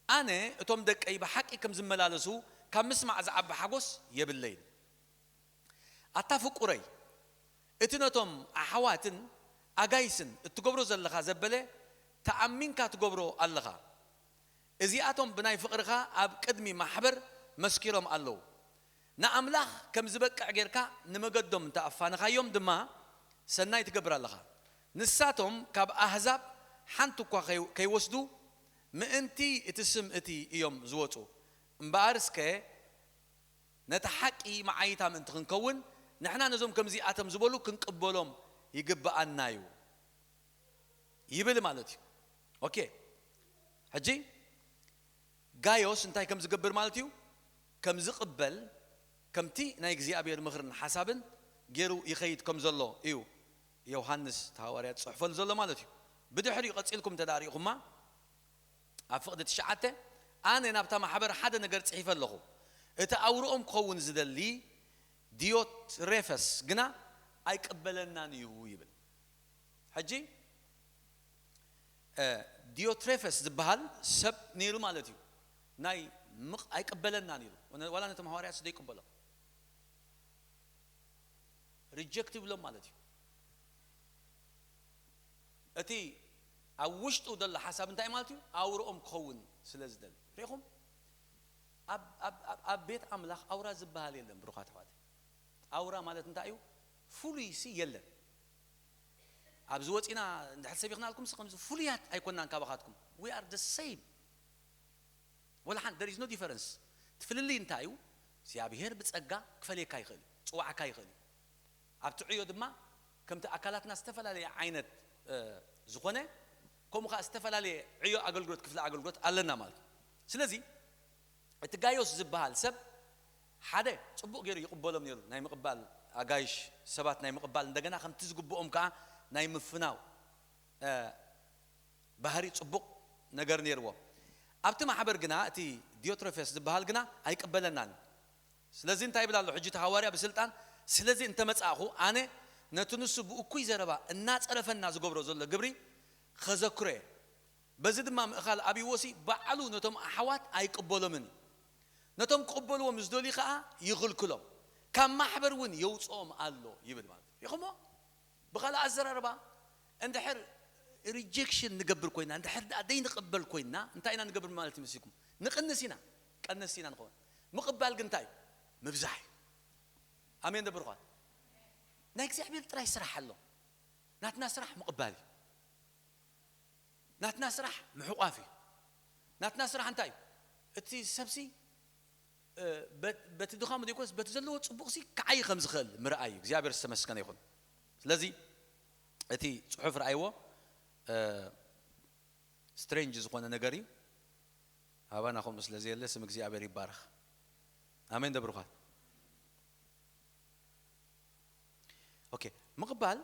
ኣነ እቶም ደቀይ ብሓቂ ከም ዝመላለሱ ካብ ምስማዕ ዝዓቢ ሓጎስ የብለይን። ኣታ ፍቁረይ፣ እቲ ነቶም ኣሓዋትን ኣጋይስን እትገብሮ ዘለኻ ዘበለ ተኣሚንካ ትገብሮ ኣለኻ። እዚኣቶም ብናይ ፍቕርኻ ኣብ ቅድሚ ማሕበር መስኪሮም ኣለዉ። ንኣምላኽ ከም ዝበቅዕ ጌርካ ንመገዶም እንተ ኣፋነኻዮም ድማ ሰናይ ትገብር ኣለኻ። ንሳቶም ካብ ኣህዛብ ሓንቲ እኳ ከይ- ከይወስዱ ምእንቲ እቲ ስም እቲ እዮም ዝወጹ። እምበኣር እስከ ነቲ ሓቂ መዓይታ ምእንቲ ክንከውን ንሕና ነዞም ከምዚኣቶም ዝበሉ ክንቅበሎም ይግብኣና እዩ ይብል ማለት እዩ። ኦኬ፣ ሕጂ ጋዮስ እንታይ ከም ዝገብር ማለት እዩ? ከም ዝቕበል፣ ከምቲ ናይ እግዚኣብሔር ምኽርን ሓሳብን ገይሩ ይኸይድ ከም ዘሎ እዩ ዮሃንስ እቲ ሃዋርያ ዝጽሕፈሉ ዘሎ ማለት እዩ። ብድሕሪኡ ቀጺልኩም እንተ ደኣ ርኢኹማ፣ ኣብ ፍቕዲ ትሽዓተ ኣነ ናብታ ማሕበር ሓደ ነገር ጽሒፈ ኣለኹ። እቲ ኣውርኦም ክኸውን ዝደሊ ዲዮትሬፈስ ግና ኣይቅበለናን እዩ ይብል። ሕጂ እ፣ ዲዮትሬፈስ ዝበሃል ሰብ ነይሩ ማለት እዩ። ናይ ምቕ ኣይቅበለናን ኢሉ፣ ዋላ ነቶም ሃዋርያት ደይቅበሎም፣ ሪጀክት ይብሎም ማለት እዩ። እቲ ኣብ ውሽጡ ዘሎ ሓሳብ እንታይ ማለት እዩ? ኣውርኦም ክኸውን ስለ ዝደሊ። ሪኢኹም? ኣብ- ኣብ- ኣብ- ኣብ ቤት ኣምላኽ ኣውራ ዝበሃል የለን ብሩኻት ኣሕዋት። ኣውራ ማለት እንታይ እዩ? ፍሉይ ሲ የለን። ኣብዚ ወፂና እንድሕር ሰቢኽናልኩም ሲ ከምዚ ፍሉያት ኣይኮናን ካባኻትኩም። We are the same። ወላ ሓንቲ፣ there is no difference። እቲ ፍልልይ እንታይ እዩ? እግዚኣብሔር ብጸጋ ክፈልየካ ይኽእል እዩ፣ ጽዋዕካ ይኽእል እዩ። ኣብቲ ዕዮ ድማ ከምቲ ኣካላትና ዝተፈላለየ ዓይነት እ፣ ዝኾነ፣ ከምኡ ከዓ ዝተፈላለየ ዕዮ ኣገልግሎት፣ ክፍሊ ኣገልግሎት ኣለና ማለት እዩ። ስለዚ እቲ ጋዮስ ዝበሃል ሰብ ሓደ ጽቡቕ ገይሩ ይቕበሎም ነይሩ። ናይ ምቕባል ኣጋይሽ ሰባት ናይ ምቕባል፣ እንደገና ከምቲ ዝግብኦም ከዓ ናይ ምፍናው እ፣ ባህሪ ጽቡቕ ነገር ነይርዎ። ኣብቲ ማሕበር ግና እቲ ዲዮትሮፌስ ዝበሃል ግና ኣይቅበለናን። ስለዚ እንታይ ይብል ኣሎ ሕጂ እቲ ሃዋርያ ብስልጣን? ስለዚ እንተመጻእኹ ኣነ ነቲ ንሱ ብእኩይ ዘረባ እናጸረፈና ዝገብሮ ዘሎ ግብሪ ኸዘክሮ እየ። በዚ ድማ ምእኻል ኣብይዎ ሲ ባዕሉ ነቶም ኣሕዋት ኣይቅበሎምን እዩ። ነቶም ክቕበልዎም ዝደልዩ ኸኣ ይኽልክሎም፣ ካብ ማሕበር እውን የውፅኦም ኣሎ ይብል ማለት እዩ። ሪኢኹሞ? ብኻልእ ኣዘራርባ እንድሕር ሪጀክሽን ንገብር ኮይና፣ እንድሕር ደኣ ዘይንቕበል ኮይና እንታይ ኢና ንገብር ማለት ይመስልኩም? ንቕንስ ኢና፣ ቀነስ ኢና ንኸውን። ምቕባል ግን እንታይ እዩ? ምብዛሕ እዩ። ኣሜን ዶ ብሩኻት? ናይ እግዚኣብሔር ጥራይ ስራሕ ኣሎ። ናትና ስራሕ ምቕባል እዩ። ናትና ስራሕ ምሕቋፍ እዩ። ናትና ስራሕ እንታይ እዩ? እቲ ሰብሲ እ፣ በት- በቲ ድኻሙ ዘይኮነስ በቲ ዘለዎ ጽቡቕሲ ክዓይ ከም ዝኽእል ምርኣይ እዩ። እግዚኣብሔር ዝተመስገነ ይኹን። ስለዚ እቲ ጽሑፍ ረኣይዎ፣ እ፣ ስትሬንጅ ዝኾነ ነገር እዩ። ኣባና ከምኡ ስለ ዘየለ ስም እግዚኣብሔር ይባረኽ። ኣሜን ዶ ብሩኻት? ኦኬ፣ ምቕባል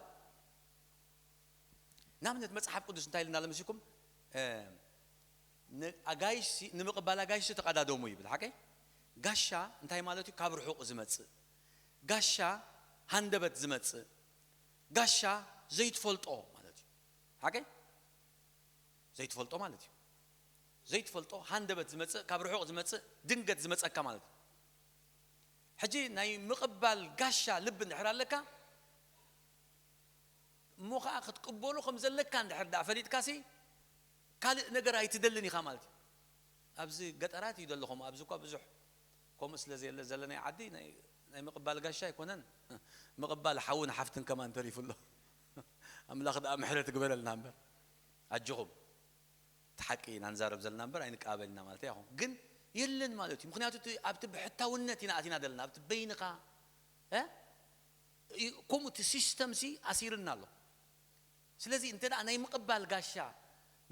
ንኣብነት መጽሓፍ ቅዱስ እንታይ ኢልና ለምሲኩም? እ፣ ን- ኣጋይሽ ሲ- ንምቕባል ኣጋይሽ ተቐዳደሙ ይብል። ሓቀይ? ጋሻ እንታይ ማለት እዩ? ካብ ርሑቕ ዝመጽእ ጋሻ፣ ሃንደበት ዝመጽእ ጋሻ፣ ዘይትፈልጦ ማለት እዩ። ሓቀይ? ዘይትፈልጦ ማለት እዩ። ዘይትፈልጦ ሃንደበት ዝመጽእ፣ ካብ ርሑቕ ዝመጽእ፣ ድንገት ዝመጸካ ማለት እዩ። ሕጂ ናይ ምቕባል ጋሻ ልቢ እንድሕር ኣለካ፣ እሞ ኸዓ ክትቅበሎ ከም ዘለካ እንድሕር ደኣ ፈሊጥካሲ ካልእ ነገር ኣይትደልን ኢኻ ማለት እዩ። ኣብዚ ገጠራት እዩ ዘለኹም፣ ኣብዚ እኳ ብዙሕ ከምኡ ስለ ዘየለ ዘለናይ ዓዲ ናይ ናይ ምቕባል ጋሻ ኣይኮነን። ምቕባል ሓውን ሓፍትን ከማን ተሪፉ ኣሎ። ኣምላኽ ደኣ ምሕረት ግበረልና እምበር። ኣጆኹም። እቲ ሓቂ ኢና ንዛረብ ዘለና እምበር ኣይንቀባበል ኢና ማለት ኣይኹን። ግን የለን ማለት እዩ። ምኽንያቱ እቲ ኣብቲ ብሕታውነት ኢና ኣቲና ዘለና፣ ኣብቲ በይንኻ እ? እዩ፣ ከምኡ እቲ ሲስተም ሲ ኣሲርና ኣሎ። ስለዚ እንተ ደኣ ናይ ምቕባል ጋሻ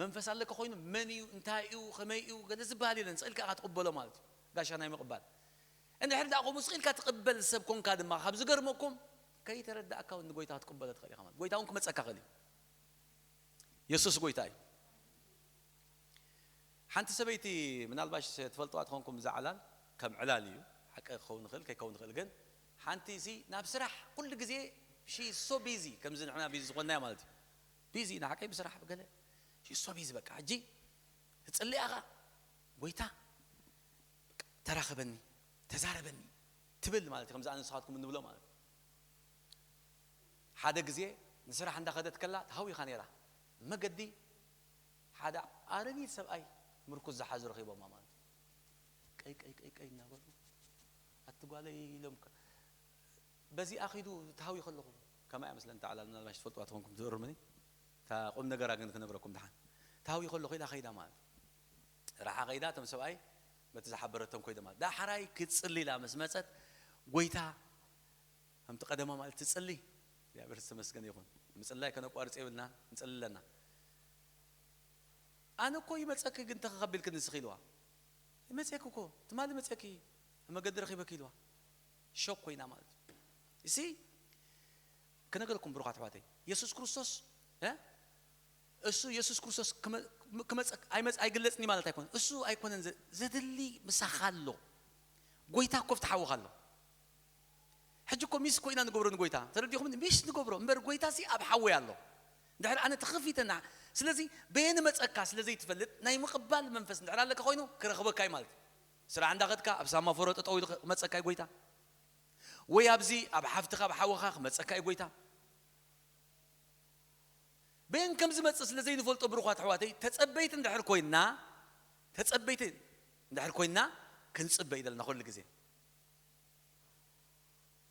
መንፈስ ኣለካ ኮይኑ መን እዩ፣ እንታይ እዩ፣ ከመይ እዩ፣ ገለ ዝበሃል የለን። ስቕ ኢልካ ኢኻ ትቕበሎ ማለት እዩ። ጋሻ ናይ ምቕባል። እንድሕር ደኣ ከምኡ ስቕ ኢልካ ትቕበል ሰብ ኮንካ ድማ ካብ ዝገርመኩም ከይተረዳእካ እውን ንጎይታ ክትቅበሎ ትኽእል ኢኻ ማለት። ጎይታ እውን ክመጸካ ክእል እዩ። የሱስ ጎይታ እዩ። ሓንቲ ሰበይቲ ምናልባሽ ትፈልጥዋ ትኾንኩም እዛ ዕላል፣ ከም ዕላል እዩ። ሓቂ ክኸውን ይኽእል፣ ከይከውን ይኽእል፣ ግን ሓንቲ እዚ ናብ ስራሕ ኩሉ ግዜ She is so busy ከምዚ ንሕና ቢዚ ዝኾንናዮ ማለት እዩ። ቢዚ ኢና ሓቀይ ብስራሕ ብገለ። She is so busy በቃ ሕጂ ትጽሊ ኣኻ ጎይታ በቃ ተራኸበኒ ተዛረበኒ ትብል ማለት እዩ። ከምዚ ኣነ ንስኻትኩም እንብሎ ማለት እዩ። ሓደ ግዜ ንስራሕ እንዳኸደት ከላ ተሃዊኻ ነይራ መገዲ ሓደ ኣረጊት ሰብኣይ ምርኩስ ዝሓዙ ረኺቦማ ማለት እዩ። ቀይ ቀይ ቀይ ቀይ እናበሉ ኣቲ ጓለይ ኢሎም ከ- በዚኣ ኺዱ ተሃዊ ከለኹ ከማይ መስለን ተዓላል ምናልባሽ ትፈልጥዋ ትኾንኩም ትእርምኒ እታ ቁም ነገራ ግን ክነግረኩም ድሓን ተሃዊ ከለኹ ኢላ ኸይዳ ማለት እዩ። ረሓ ኸይዳ እቶም ሰብኣይ በቲ ዝሓበረቶም ኮይደ ማለት ዳሕራይ ክትጽሊ ኢላ ምስ መጸት ጎይታ ከምቲ ቀደማ ማለት ትጽሊ እግዚኣብሔር ዝተመስገነ ይኹን ምጽላይ ከነቋርጽ የብልና ንጽሊ ኣለና። ኣነ እኮ ይመጸኪ ግን ተኸኸቢልክ ንስኺ ኢልዋ ይመጸኪ እኮ ትማሊ መጸኪ መገዲ ረኺበኪ ኢልዋ ሾክ ኮይና ማለት እዩ። እሲ ክነገረኩም ብሩኻት ኣሕዋተይ የሱስ ክርስቶስ እ? እሱ የሱስ ክርስቶስ ክመ- ክመጸ- ኣይመጽ- ኣይግለጽኒ ማለት ኣይኮነን። እሱ ኣይኮነን ዘ- ዘድሊ ምሳኻ ኣሎ። ጎይታ እኮ ኣብቲ ሓውኻ ኣሎ። ሕጂ እኮ ሚስ እኮ ኢና ንገብሮ ንጎይታ ተረዲኹም ሚስ ንገብሮ እምበር ጎይታ ሲ ኣብ ሓወይ ኣሎ። ድሕር ኣነ ተኸፊተና ስለዚ በየን መጸካ ስለ ዘይትፈልጥ ናይ ምቕባል መንፈስ እንድሕር ኣለካ ኮይኑ ክረኽበካ እዩ ማለት እዩ። ስራሕ እንዳኸድካ ኣብ ሳማ ፎሮ ጠጠው ኢሉ ክመጸካ እዩ ጎይታ ወይ ኣብዚ ኣብ ሓፍትኻ ኣብ ሓወኻ ክመጸካ እዩ ጎይታ። በየን ከም ዝመጽእ ስለ ዘይንፈልጦ ብሩኻት ኣሕዋተይ ተጸበይቲ እንድሕር ኮይና ተጸበይቲ እንድሕር ኮይና ክንጽበ ይደልና ኩሉ ግዜ።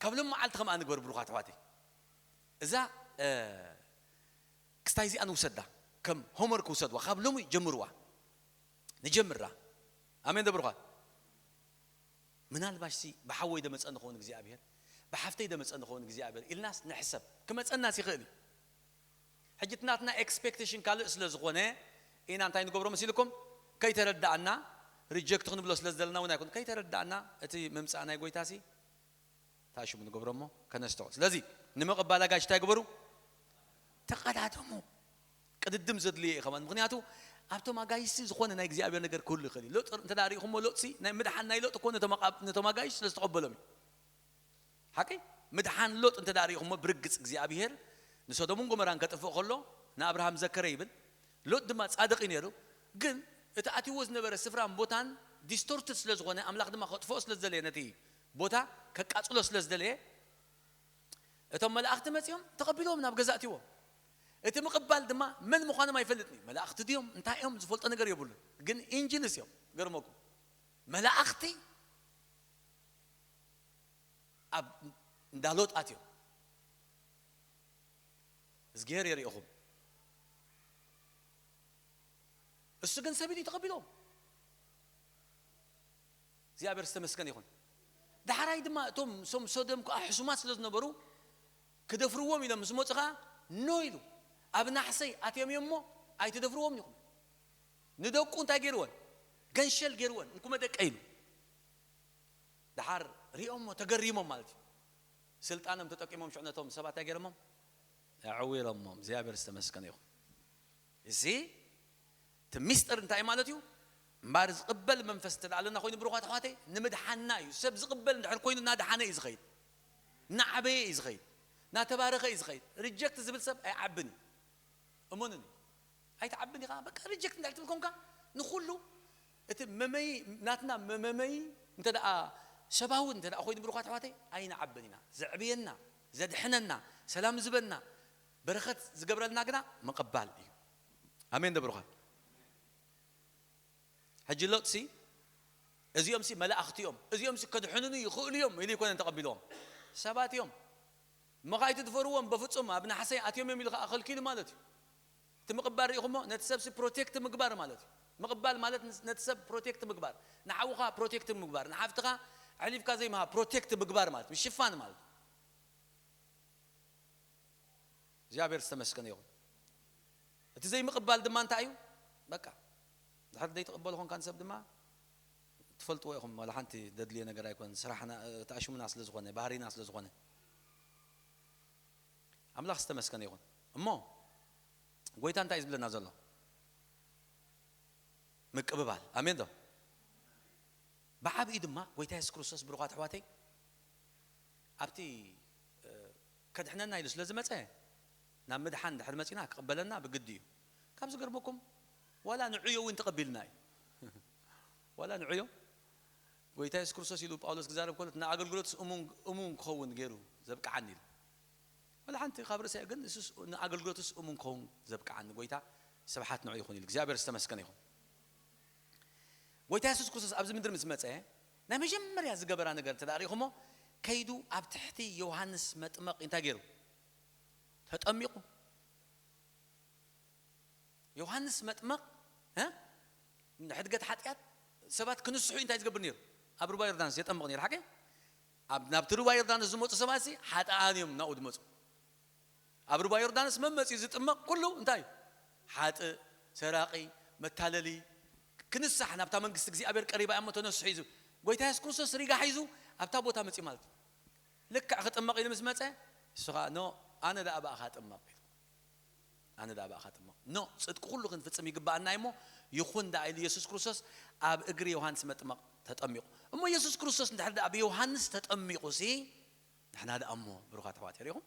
ካብ ሎም መዓልቲ ከምኣ ንግበር ብሩኻት ኣሕዋተይ። እዛ ክስታይ እዚኣ ንውሰዳ ከም ሆምወርክ ውሰድዋ ካብ ሎሚ ጀምርዋ። ንጀምራ ኣሜን ዶ ብሩኻት? ምናልባሽ ሲ ብሓወይ ደመፀ ንኸውን እግዚኣብሔር ብሓፍተይ ደመፀ ንኸውን እግዚኣብሔር ኢልናስ ንሕሰብ። ክመፀናስ ይኽእል እዩ። ሕጂ እቲ ናትና ኤክስፔክቴሽን ካልእ ስለ ዝኾነ ኢና እንታይ ንገብሮ መሲልኩም? ከይተረዳእና ሪጀክት ክንብሎ ስለ ዝደለና እውን ኣይኮን ከይተረዳእና እቲ ምምፃእ ናይ ጎይታ ሲ ታሽሙ ንገብሮ እሞ ከነስተው ስለዚ ንምቕባል ኣጋሽ እንታይ ግበሩ? ተቐዳደሙ። ቅድድም ዘድልዮ እዩ ከማን ምክንያቱ ኣብቶም ኣጋይሽሲ ዝኾነ ናይ እግዚኣብሔር ነገር ክህሉ ይኽእል እዩ። ሎጥ እንተ ርኢኹሞ ሎጥሲ ናይ ምድሓን ናይ ሎጥ እኮ ነቶም ኣጋ- ነቶም ኣጋይሽ ስለ ዝተቐበሎም እዩ። ሓቂ ምድሓን ሎጥ እንተ ርኢኹሞ ብርግጽ እግዚኣብሔር ንሶዶምን ጎመራን ከጥፍእ ከሎ ንኣብርሃም ዘከረ ይብል። ሎጥ ድማ ጻድቕ እዩ ነይሩ። ግን እቲ ኣትይዎ ዝነበረ ስፍራን ቦታን ዲስቶርትድ ስለ ዝኾነ ኣምላኽ ድማ ከጥፍኦ ስለ ዝደለየ ነቲ ቦታ ከቃጽሎ ስለ ዝደለየ እቶም መላእኽቲ መጺኦም ተቐቢሎም ናብ ገዛ እትዎም። እቲ ምቕባል ድማ መን ምዃኖም ኣይፈልጥን እዩ። መላእኽቲ ድዮም እንታይ እዮም ዝፈልጦ ነገር የብሉን። ግን ኢንጅልስ እዮም ገርመኩም መላእኽቲ ኣብ እንዳ ሎጥ ኣትዮም እዝግሄር የርእኹም። እሱ ግን ሰብ ኢሉ ተቐቢሎም። እግዚኣብሔር ዝተመስገን ይኹን። ዳሕራይ ድማ እቶም ሶም ሶደም ከዓ ሕሱማት ስለ ዝነበሩ ክደፍርዎም ኢሎም ምስ መፁ ከዓ ኖ ኢሉ ኣብ ናሕሰይ ኣትዮም እዮም እሞ ኣይትደፍርዎም ኢኹም። ንደቁ እንታይ ገይርወን? ገንሸል ገይርወን እንኩመ ደቀ ኢሉ። ደሓር ሪኦሞ ተገሪሞም ማለት እዩ። ስልጣኖም ተጠቂሞም ሽዑ ነቶም ሰባት እንታይ ገይሮሞም? ኣዕዊሮሞም። እግዚኣብሔር ዝተመስገነ ይኹን። እዚ እቲ ሚስጥር እንታይ ማለት እዩ? እምበር ዝቕበል መንፈስ እንተ ኣለና ኮይኑ ብሩኻት ኣሕዋተይ ንምድሓንና እዩ። ሰብ ዝቕበል እንድሕር ኮይኑ እናድሓነ እዩ ዝኸይድ፣ እናዓበየ እዩ ዝኸይድ፣ እናተባረኸ እዩ ዝኸይድ። ሪጀክት ዝብል ሰብ ኣይዓብን እዩ። እመኑኒ። ኣይትዓብን ኢኻ በቃ ሪጀክት እንድሕር ትብል ኮንካ ንኹሉ እቲ መመይ ናትና መመመይ እንተ ደኣ ሰባዊ እንተ ደኣ ኮይኑ ብሩኻት ኣሕዋተይ ኣይንዓብን ኢና። ዘዕብየና ዘድሕነና ሰላም ዝበና በረኸት ዝገብረልና ግና ምቕባል እዩ። ኣሜን ዶ ብሩኻት? ሕጂ ሎጥሲ እዚኦም ሲ መላእኽቲ እዮም እዚኦም ሲ ከድሕኑኒ ይኽእሉ እዮም ኢሉ ይኮነን ተቐቢልዎም ሰባት እዮም። እሞ ከኣ ኣይትድፈርዎም በፍጹም ኣብ ናሕሰይ ኣትዮም እዮም ኢሉ ከኣ ከልኪሉ ማለት እዩ። እቲ ምቕባል ርኢኹሞ ነቲ ሰብሲ ፕሮቴክት ምግባር ማለት እዩ። ምቕባል ማለት ነቲ ሰብ ፕሮቴክት ምግባር፣ ንሓውኻ ፕሮቴክት ምግባር፣ ንሓፍትኻ ኣሕሊፍካ ዘይምሃብ ፕሮቴክት ምግባር ማለት ምሽፋን ማለት እዩ። እግዚኣብሔር ዝተመስገነ ይኹን። እቲ ዘይምቕባል ድማ እንታይ እዩ? በቃ ድሕር ዘይትቕበሉ ኾንካ ንሰብ ድማ ትፈልጥዎ ኢኹም። ዋላ ሓንቲ ደድልዮ ነገር ኣይኮነን። ስራሕና ተኣሽሙና ስለ ዝኾነ ባህሪና ስለ ዝኾነ ኣምላኽ ዝተመስገነ ይኹን። እሞ ጎይታ እንታይ እዩ ዝብለና ዘሎ? ምቅብባል። ኣሜን ዶ? ብዓብዩ ድማ ጎይታ የሱስ ክርስቶስ ብሩኻት ኣሕዋተይ ኣብቲ እ፣ ከድሕነና ኢሉ ስለ ዝመጸ፣ ናብ ምድሓን ድሕር መጺና ክቕበለና ብግዲ እዩ። ካብ ዝገርመኩም፣ ዋላ ንዕዮ እውን ተቐቢልና እዩ። ዋላ ንዕዮ፣ ጎይታ የሱስ ክርስቶስ ኢሉ ጳውሎስ ክዛረብ ከሎ፣ ንኣገልግሎትስ እሙን፣ እሙን ክኸውን ገይሩ ዘብቅዓኒ ኢሉ። ዋላ ሓንቲ ካብ ርእሰይ ግን፣ እሱስ ንኣገልግሎትስ እሙን ክኸውን ዘብቅዓኒ ጎይታ፣ ስብሓት ንዑ ይኹን ኢሉ። እግዚኣብሔር ዝተመስገነ ይኹን። ጎይታ የሱስ ክርስቶስ ኣብዚ ምድሪ ምስ መጸ፣ ናይ መጀመርያ ዝገበራ ነገር እንተ ደኣ ርኢኹሞ፣ ከይዱ ኣብ ትሕቲ ዮሃንስ መጥመቕ እንታይ ገይሩ? ተጠሚቑ። ዮሃንስ መጥመቕ፣ እ? ንሕድገት ሓጢኣት ሰባት ክንስሑ እንታይ ዝገብር ነይሩ? ኣብ ሩባ ዮርዳኖስ የጠምቕ ነይሩ፣ ሓቂ? ኣብ፣ ናብቲ ሩባ ዮርዳኖስ ዝመጹ ሰባት ሲ ሓጥኣን እዮም ናብኡ ዝመጹ። ኣብ ሩባ ዮርዳኖስ መመጺኡ ዝጥመቕ ኩሉ እንታይ እዩ? ሓጥእ፣ ሰራቒ፣ መታለሊ፣ ክንሳሕ ናብታ መንግስቲ እግዚኣብሔር ቀሪባ እያ እሞ ተነስሑ እዩ ዝብል። ጎይታ የሱስ ክርስቶስ ሪጋ ሒዙ ኣብታ ቦታ መጺኡ ማለት እዩ። ልክዕ ክጥመቕ ኢሉ ምስ መጸ፣ እሱ ኸኣ፣ "ኖ፣ ኣነ ደኣ ብኣኻ እጥመቕ" ኢሉ። "ኣነ ደኣ ብኣኻ እጥመቕ። ኖ፣ ጽድቂ ኩሉ ክንፍጽም ይግብኣና እሞ፣ ይኹን ደኣ" ኢሉ የሱስ ክርስቶስ ኣብ እግሪ ዮሃንስ መጥመቕ ተጠሚቑ። እሞ የሱስ ክርስቶስ እንድሕር ደኣ ብዮሃንስ ተጠሚቑ ሲ፣ ንሕና ደኣ እሞ ብሩኻት ኣሕዋት፣ ርኢኹም?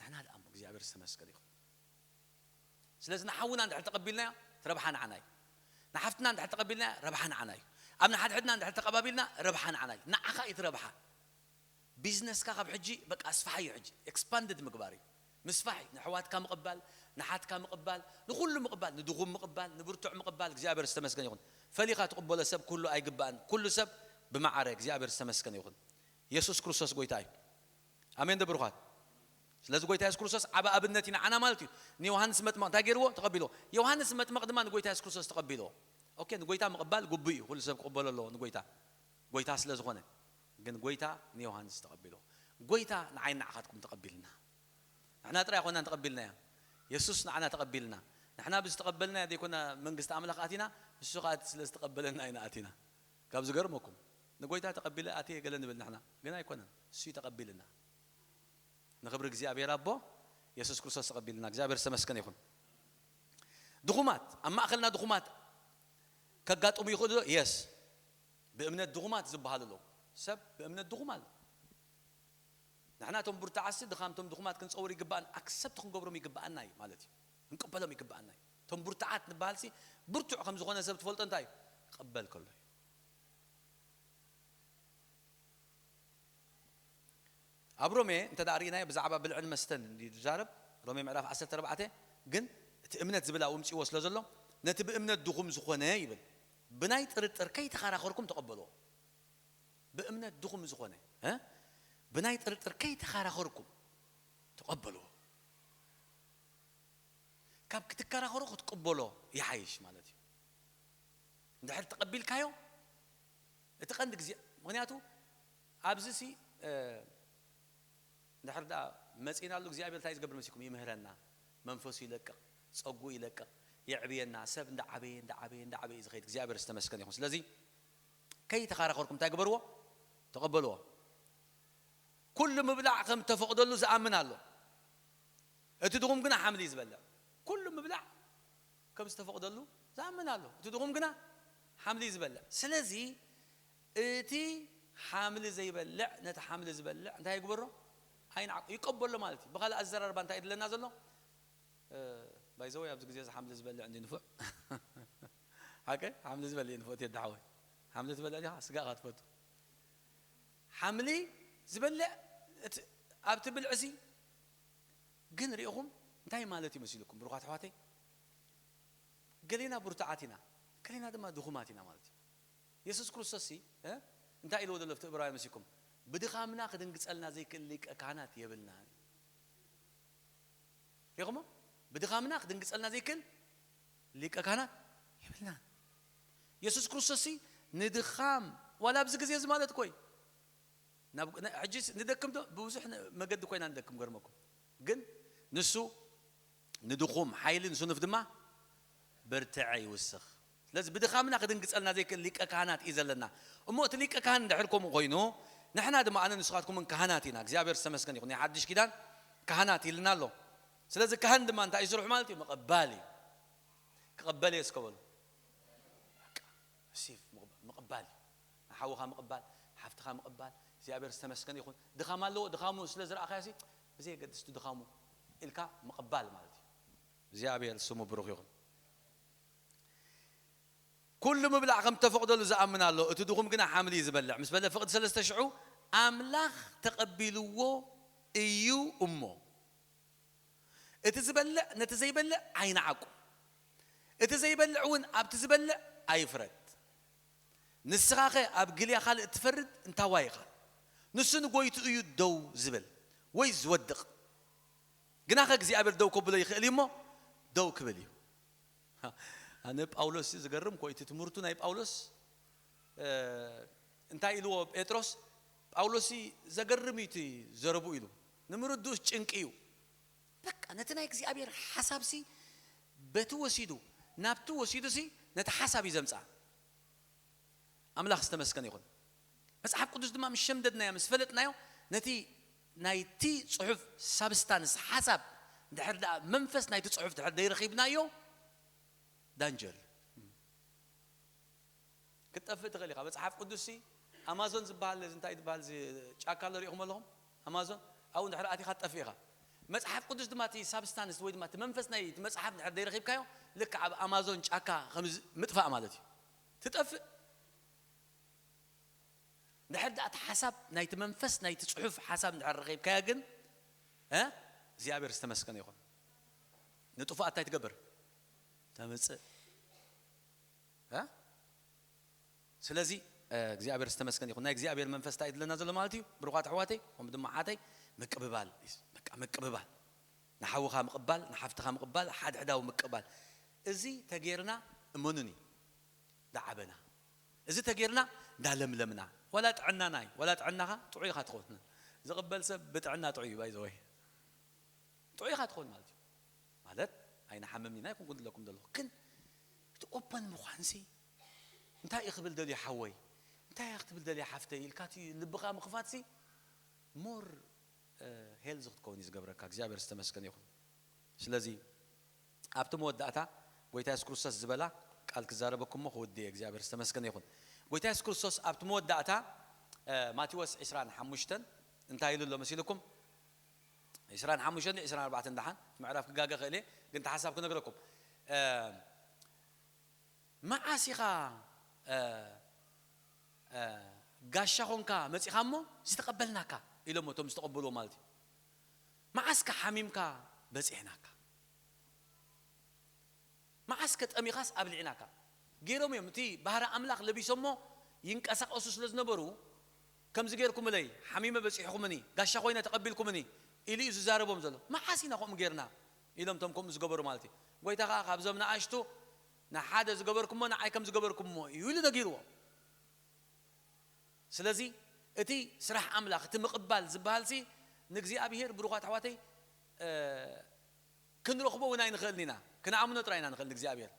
ንሕና ደኣ እሞ እግዚኣብሔር ዝተመስገነ ይኹን። ስለዚ ንሓውና እንድሕር ተቐቢልናዮ፣ እቲ ረብሓ ንዓና እዩ። ንሓፍትና እንድሕር ተቐቢልናዮ፣ ረብሓ ንዓና እዩ። ኣብ ንሓድሕድና እንድሕር ተቐባቢልና፣ ረብሓ ንዓና እዩ። ንዓኻ እዩ እቲ ረብሓ። ቢዝነስካ ካብ ሕጂ በቃ ኣስፍሓዮ፣ ሕጂ ኤክስፓንድድ ምግባር እዩ። ምስፋሕ እዩ። ንኣሕዋትካ ምቕባል፣ ንሓትካ ምቕባል፣ ንኹሉ ምቕባል፣ ንድኹም ምቕባል፣ ንብርቱዕ ምቕባል። እግዚኣብሔር ዝተመስገነ ይኹን። ፈሊኻ ትቕበሎ ሰብ ክህሉ ኣይግባእን። ኩሉ ሰብ ብማዕረ። እግዚኣብሔር ዝተመስገነ ይኹን። የሱስ ክርስቶስ ጎይታ እዩ። ኣሜን ዶ ብሩኻት? ስለዚ ጎይታ የሱስ ክርስቶስ ዓቢ ኣብነት እዩ ንዓና ማለት እዩ። ንዮሃንስ መጥምቕ እንታይ ገይርዎ? ተቐቢልዎ። ዮሃንስ መጥምቕ ድማ ንጎይታ የሱስ ክርስቶስ ተቐቢልዎ። ኦኬ፣ ንጎይታ ምቕባል ግቡእ እዩ። ኩሉ ሰብ ክቕበሎ ኣለዎ ንጎይታ። ጎይታ ስለ ዝኾነ። ግን ጎይታ ንዮሃንስ ተቐቢልዎ። ጎይታ ንዓይ ንዓኻትኩም ተቐቢልና። ንሕና ጥራይ ኣይኮናን ተቐቢልናዮ። የሱስ ንዓና ተቐቢልና። ንሕና ብዝተቐበልናዮ ዘይኮና መንግስቲ ኣምላኽ ኣቲና፣ ንሱ ኸኣ ስለ ዝተቐበለና ኢና ኣቲና። ካብ ዝገርመኩም፣ ንጎይታ ተቐቢለ ኣትየ ገለ ንብል ንሕና፣ ግን ኣይኮነን። እሱ እዩ ተቐቢልና። ንኽብሪ እግዚኣብሔር ኣቦ፣ የሱስ ክርስቶስ ተቐቢልና። እግዚኣብሔር ዝተመስገነ ይኹን። ድኹማት፣ ኣብ ማእከልና ድኹማት ከጋጥሙ ይኽእሉ ዶ? የስ። ብእምነት ድኹማት ዝበሃሉ ኣለዉ። ሰብ ብእምነት ድኹም ኣሎ። ንሕና እቶም ብርቱዓትሲ ድኻም እቶም ድኹማት ክንጸውር ይግባእን፣ ኣክሰፕት ክንገብሮም ይግባኣና እዩ ማለት እዩ። ክንቅበሎም ይግባኣና እዩ። እቶም ብርቱዓት ንበሃልሲ፣ ብርቱዕ ከም ዝኾነ ሰብ ትፈልጦ እንታይ እዩ? ክቕበል ከሎ እዩ። ኣብ ሮሜ እንተ ደኣ ርኢናዮ ብዛዕባ ብልዕን መስተን እንድዩ ዝዛረብ፣ ሮሜ ምዕራፍ ዓሰርተ ኣርባዕተ፣ ግን እቲ እምነት ዝብል ኣብኡ ኣምጺእዎ ስለ ዘሎ፣ ነቲ ብእምነት ድኹም ዝኾነ ይብል፣ ብናይ ጥርጥር ከይተኸራኸርኩም ተቐበልዎ። ብእምነት ድኹም ዝኾነ፣ እ? ብናይ ጥርጥር ከይተኸራኸርኩም ተቐበልዎ። ካብ ክትከራኸሮ ክትቅበሎ ይሓይሽ ማለት እዩ። እንድሕር ተቐቢልካዮ፣ እቲ ቀንዲ ግዜ፣ ምኽንያቱ ኣብዚ ሲ፣ እ፣ እንድሕር ደኣ መጺእናሉ እግዚኣብሔር እንታይ ዝገብር መሲልኩም? ይምህረና፣ መንፈሱ ይለቅቕ፣ ጸጉኡ ይለቅቕ፣ የዕብየና። ሰብ እንዳዓበየ፣ እንዳዓበየ፣ እንዳዓበየ እዩ ዝኸይድ። እግዚኣብሔር ዝተመስገነ ይኹን። ስለዚ ከይተኻራኸርኩም እንታይ ግበርዎ? ተቐበልዎ። ኩሉ ምብላዕ ከም ተፈቕደሉ ዝኣምን ኣሎ። እቲ ድኹም ግና ሓምሊ እዩ ዝበልዕ። ኩሉ ምብላዕ ከም ዝተፈቕደሉ ዝኣምን ኣሎ። እቲ ድኹም ግና ሓምሊ እዩ ዝበልዕ። ስለዚ እቲ ሓምሊ ዘይበልዕ ነቲ ሓምሊ ዝበልዕ እንታይ ይግበሮ? ኣይንዓቕ-፣ ይቀበሎ ማለት እዩ። ብኻልእ ኣዘራርባ እንታይ እዩ ድለና ዘሎ? እ፣ ባይ ዘ ወይ ኣብዚ ግዜ እዚ ሓምሊ ዝበልዕ እንዲ ንፉዕ። ሓቀ? ሓምሊ ዝበልዕ እዩ ንፉዕ፣ ቴዲ ሓወይ። ሓምሊ ትበልዕ ዲኻ? ስጋ ኢኻ ትፈቱ። ሓምሊ ዝበልዕ እቲ፣ ኣብቲ ብልዕሲ ግን ርኢኹም እንታይ ማለት እዩ መሲልኩም? ብሩኻት ኣሕዋተይ፣ ገሌና ብርቱዓት ኢና፣ ገሌና ድማ ድኹማት ኢና ማለት እዩ። የሱስ ክርስቶስሲ፣ እ፣ እንታይ ኢልዎ ዘሎ ኣብቲ ዕብራውያን መሲልኩም? ብድኻምና ክድንግጸልና ዘይክእል ሊቀ ካህናት የብልናን። ሪኹሞ? ብድኻምና ክድንግጸልና ዘይክእል ሊቀ ካህናት የብልናን። የሱስ ክርስቶስሲ ንድኻም፣ ዋላ ኣብዚ ግዜ እዚ ማለት እኮ እዩ። ናብ፣ ን-፣ ሕጂ ስ-፣ ንደክም ዶ? ብብዙሕ ን-፣ መገዲ ኮይና ንደክም፣ ገርመኩም። ግን ንሱ ንድኹም ሓይሊ፣ ንስኑፍ ድማ ብርትዐ ይውስኽ። ስለዚ ብድኻምና ክድንግጸልና ዘይክእል ሊቀ ካህናት እዩ ዘለና። እሞ እቲ ሊቀ ካህን እንድሕር ከምኡ ኮይኑ፣ ንሕና ድማ ኣነ ንስኻትኩምን ካህናት ኢና። እግዚኣብሔር ዝተመስገን ይኹን። ናይ ሓድሽ ኪዳን ካህናት ኢልና ኣሎ። ስለዚ ካህን ድማ እንታይ እዩ ስርሑ ማለት እዩ? ምቕባል እዩ። ክቕበል እየ እስከ በሉ። በቃ፣ ሪሲቭ፣ ምቕባ-፣ ምቕባል እዩ። ንሓውኻ ምቕባል፣ ንሓፍትኻ ምቕባል፣ እግዚኣብሔር ዝተመስገነ ይኹን። ድኻም ኣለዎ፣ ድኻሙ ስለ ዝረኣኻዮሲ ብዘየገድስ እቲ ድኻሙ ኢልካ ምቕባል ማለት እዩ። እግዚኣብሔር ስሙ ብሩኽ ይኹን። ኩሉ ምብላዕ ከም ተፈቕደሉ ዝኣምን ኣሎ፣ እቲ ድኹም ግና ሓምሊ እዩ ዝበልዕ ምስ በለ፣ ፍቕዲ ሰለስተ ሽዑ ኣምላኽ ተቐቢልዎ እዩ እሞ፣ እቲ ዝበልዕ ነቲ ዘይበልዕ ኣይንዓቁ፣ እቲ ዘይበልዕ እውን ኣብቲ ዝበልዕ ኣይፍረድ። ንስኻኸ ኣብ ግልያ ካልእ እትፈርድ እንታዋይ ኢኻ? ንሱ ንጎይትኡ እዩ ደው ዝብል ወይ ዝወድቕ። ግናኸ እግዚኣብሔር ደው ከብሎ ይኽእል እዩ እሞ ደው ክብል እዩ። ኣነ ጳውሎስ ዝገርም ኮ እቲ ትምህርቱ ናይ ጳውሎስ፣ እ፣ እንታይ ኢልዎ ጴጥሮስ? ጳውሎስ ዘገርም እዩ እቲ ዘረቡ ኢሉ። ንምርድኡስ ጭንቂ እዩ። በቃ ነቲ ናይ እግዚኣብሔር ሓሳብሲ በቲ ወሲዱ፣ ናብቲ ወሲዱሲ ነቲ ሓሳብ እዩ ዘምጽኣ። ኣምላኽ ዝተመስገነ ይኹን። መጽሓፍ ቅዱስ ድማ ምስ ሸምደድናዮ፣ ምስ ፈለጥናዮ፣ ነቲ ናይቲ ጽሑፍ ሳብስታንስ ሓሳብ ድሕር ደኣ መንፈስ ናይቲ ጽሑፍ ድሕር ደይረኺብናዮ ዳንጀር እዩ። ክትጠፍእ ትኽእል ኢኻ። መጽሓፍ ቅዱስሲ ኣማዞን ዝበሃል እዚ እንታይ ዝበሃል እዚ ጫካ ኣሎ ሪኢኹም ኣለኹም? ኣማዞን ኣብኡ እንድሕር ኣቲኻ ትጠፍእ ኢኻ። መጽሓፍ ቅዱስ ድማ እቲ ሳብስታንስ ወይ ድማ እቲ መንፈስ ናይ እቲ መጽሓፍ እንድሕር ደይረኺብካዮ ልክዕ ኣብ ኣማዞን ጫካ ከም ዝ-፣ ምጥፋእ ማለት እዩ። ትጠፍእ። እንድሕር ደኣ እቲ ሓሳብ ናይቲ መንፈስ ናይቲ ጽሑፍ ሓሳብ እንድሕር ረኺብካዮ ግን፣ እ፣ እግዚኣብሔር ዝተመስገነ ይኹን። ንጥፉኣት እንታይ ትገብር? ተምጽእ። እ? ስለዚ፣ እ፣ እግዚኣብሔር ዝተመስገነ ይኹን። ናይ እግዚኣብሔር መንፈስ እንታይ እዩ ዝብለና ዘሎ ማለት እዩ? ብሩኻት ኣሕዋተይ፣ ከምኡ ድማ ሓተይ፣ ምቅብባል እዩ። በቃ ምቅብባል። ንሓውኻ ምቕባል፣ ንሓፍትኻ ምቕባል፣ ሓድሕዳዊ ምቅባል። እዚ ተጌርና እመኑኒ፣ ዳዓበና። እዚ ተጌርና ዳለምለምና። ዋላ ጥዕናና እዩ። ዋላ ጥዕናኻ ጥዑይ ኢኻ ትኸውን። ዝቕበል ሰብ ብጥዕና ጥዑይ እዩ፣ ባይ ዘ ወይ። ጥዑይ ኢኻ ትኸውን ማለት እዩ። ማለት ኣይንሓምምን ኢና ይኹን ክብለኩም ዘለኹ። ግን እቲ ኦፐን ምዃንሲ፣ እንታይ እዩ ክብል ደልዩ ሓወይ? እንታይ እያ ክትብል ደልያ ሓፍተይ? ኢልካ እቲ ልብኻ ምኽፋትሲ፣ ሞር፣ እ፣ ሄልዚ ክትከውን እዩ ዝገብረካ። እግዚኣብሔር ዝተመስገነ ይኹን። ስለዚ ኣብቲ መወዳእታ ጎይታ የሱስ ክርስቶስ ዝበላ ቃል ክዛረበኩም እሞ ክውድእ እየ። እግዚኣብሔር ዝተመስገነ ይኹን። ጎይታ የሱስ ክርስቶስ ኣብቲ መወዳእታ፣ እ፣ ማቴዎስ ዕስራን ሓሙሽተን እንታይ ኢሉ ኣሎ መሲልኩም? ዕስራን ሓሙሽተን ዕስራን ኣርባዕተን ደሓን፣ እቲ ምዕራፍ ክጋገ ክእል እየ፣ ግን እቲ ሓሳብ ክነግረኩም። እ፣ መዓስ ኢኻ፣ እ፣ እ፣ ጋሻ ኾንካ መጺኻ እሞ ዝተቐበልናካ? ኢሎሞ እቶም ዝተቐበልዎ ማለት እዩ። መዓስ ከ ሓሚምካ በጺሕናካ? መዓስ ከ ጠሚኻስ ኣብሊዕናካ? ገይሮም እዮም፣ እቲ ባህሪ ኣምላኽ ለቢሶሞ ይንቀሳቐሱ ስለ ዝነበሩ፣ ከምዚ ገይርኩምለይ፣ ሓሚመ በጺሕኩምኒ፣ ጋሻ ኮይነ ተቐቢልኩምኒ ኢሉ እዩ ዝዛረቦም ዘሎ። መዓስ ኢና ከምኡ ገይርና? ኢሎም እቶም ከምኡ ዝገበሩ ማለት እዩ። ጎይታ ኸኣ ካብዞም ንኣሽቱ ንሓደ ዝገበርኩሞ ንዓይ ከም ዝገበርኩሞ እዩ ኢሉ ነጊርዎ። ስለዚ እቲ ስራሕ ኣምላኽ፣ እቲ ምቕባል ዝበሃልሲ ንእግዚኣብሔር፣ ብሩኻት ኣሕዋተይ፣ እ፣ ክንረኽቦ እውን ኣይንኽእልን ኢና። ክንኣምኖ ጥራይ ኢና ንኽእል ንእግዚኣብሔር።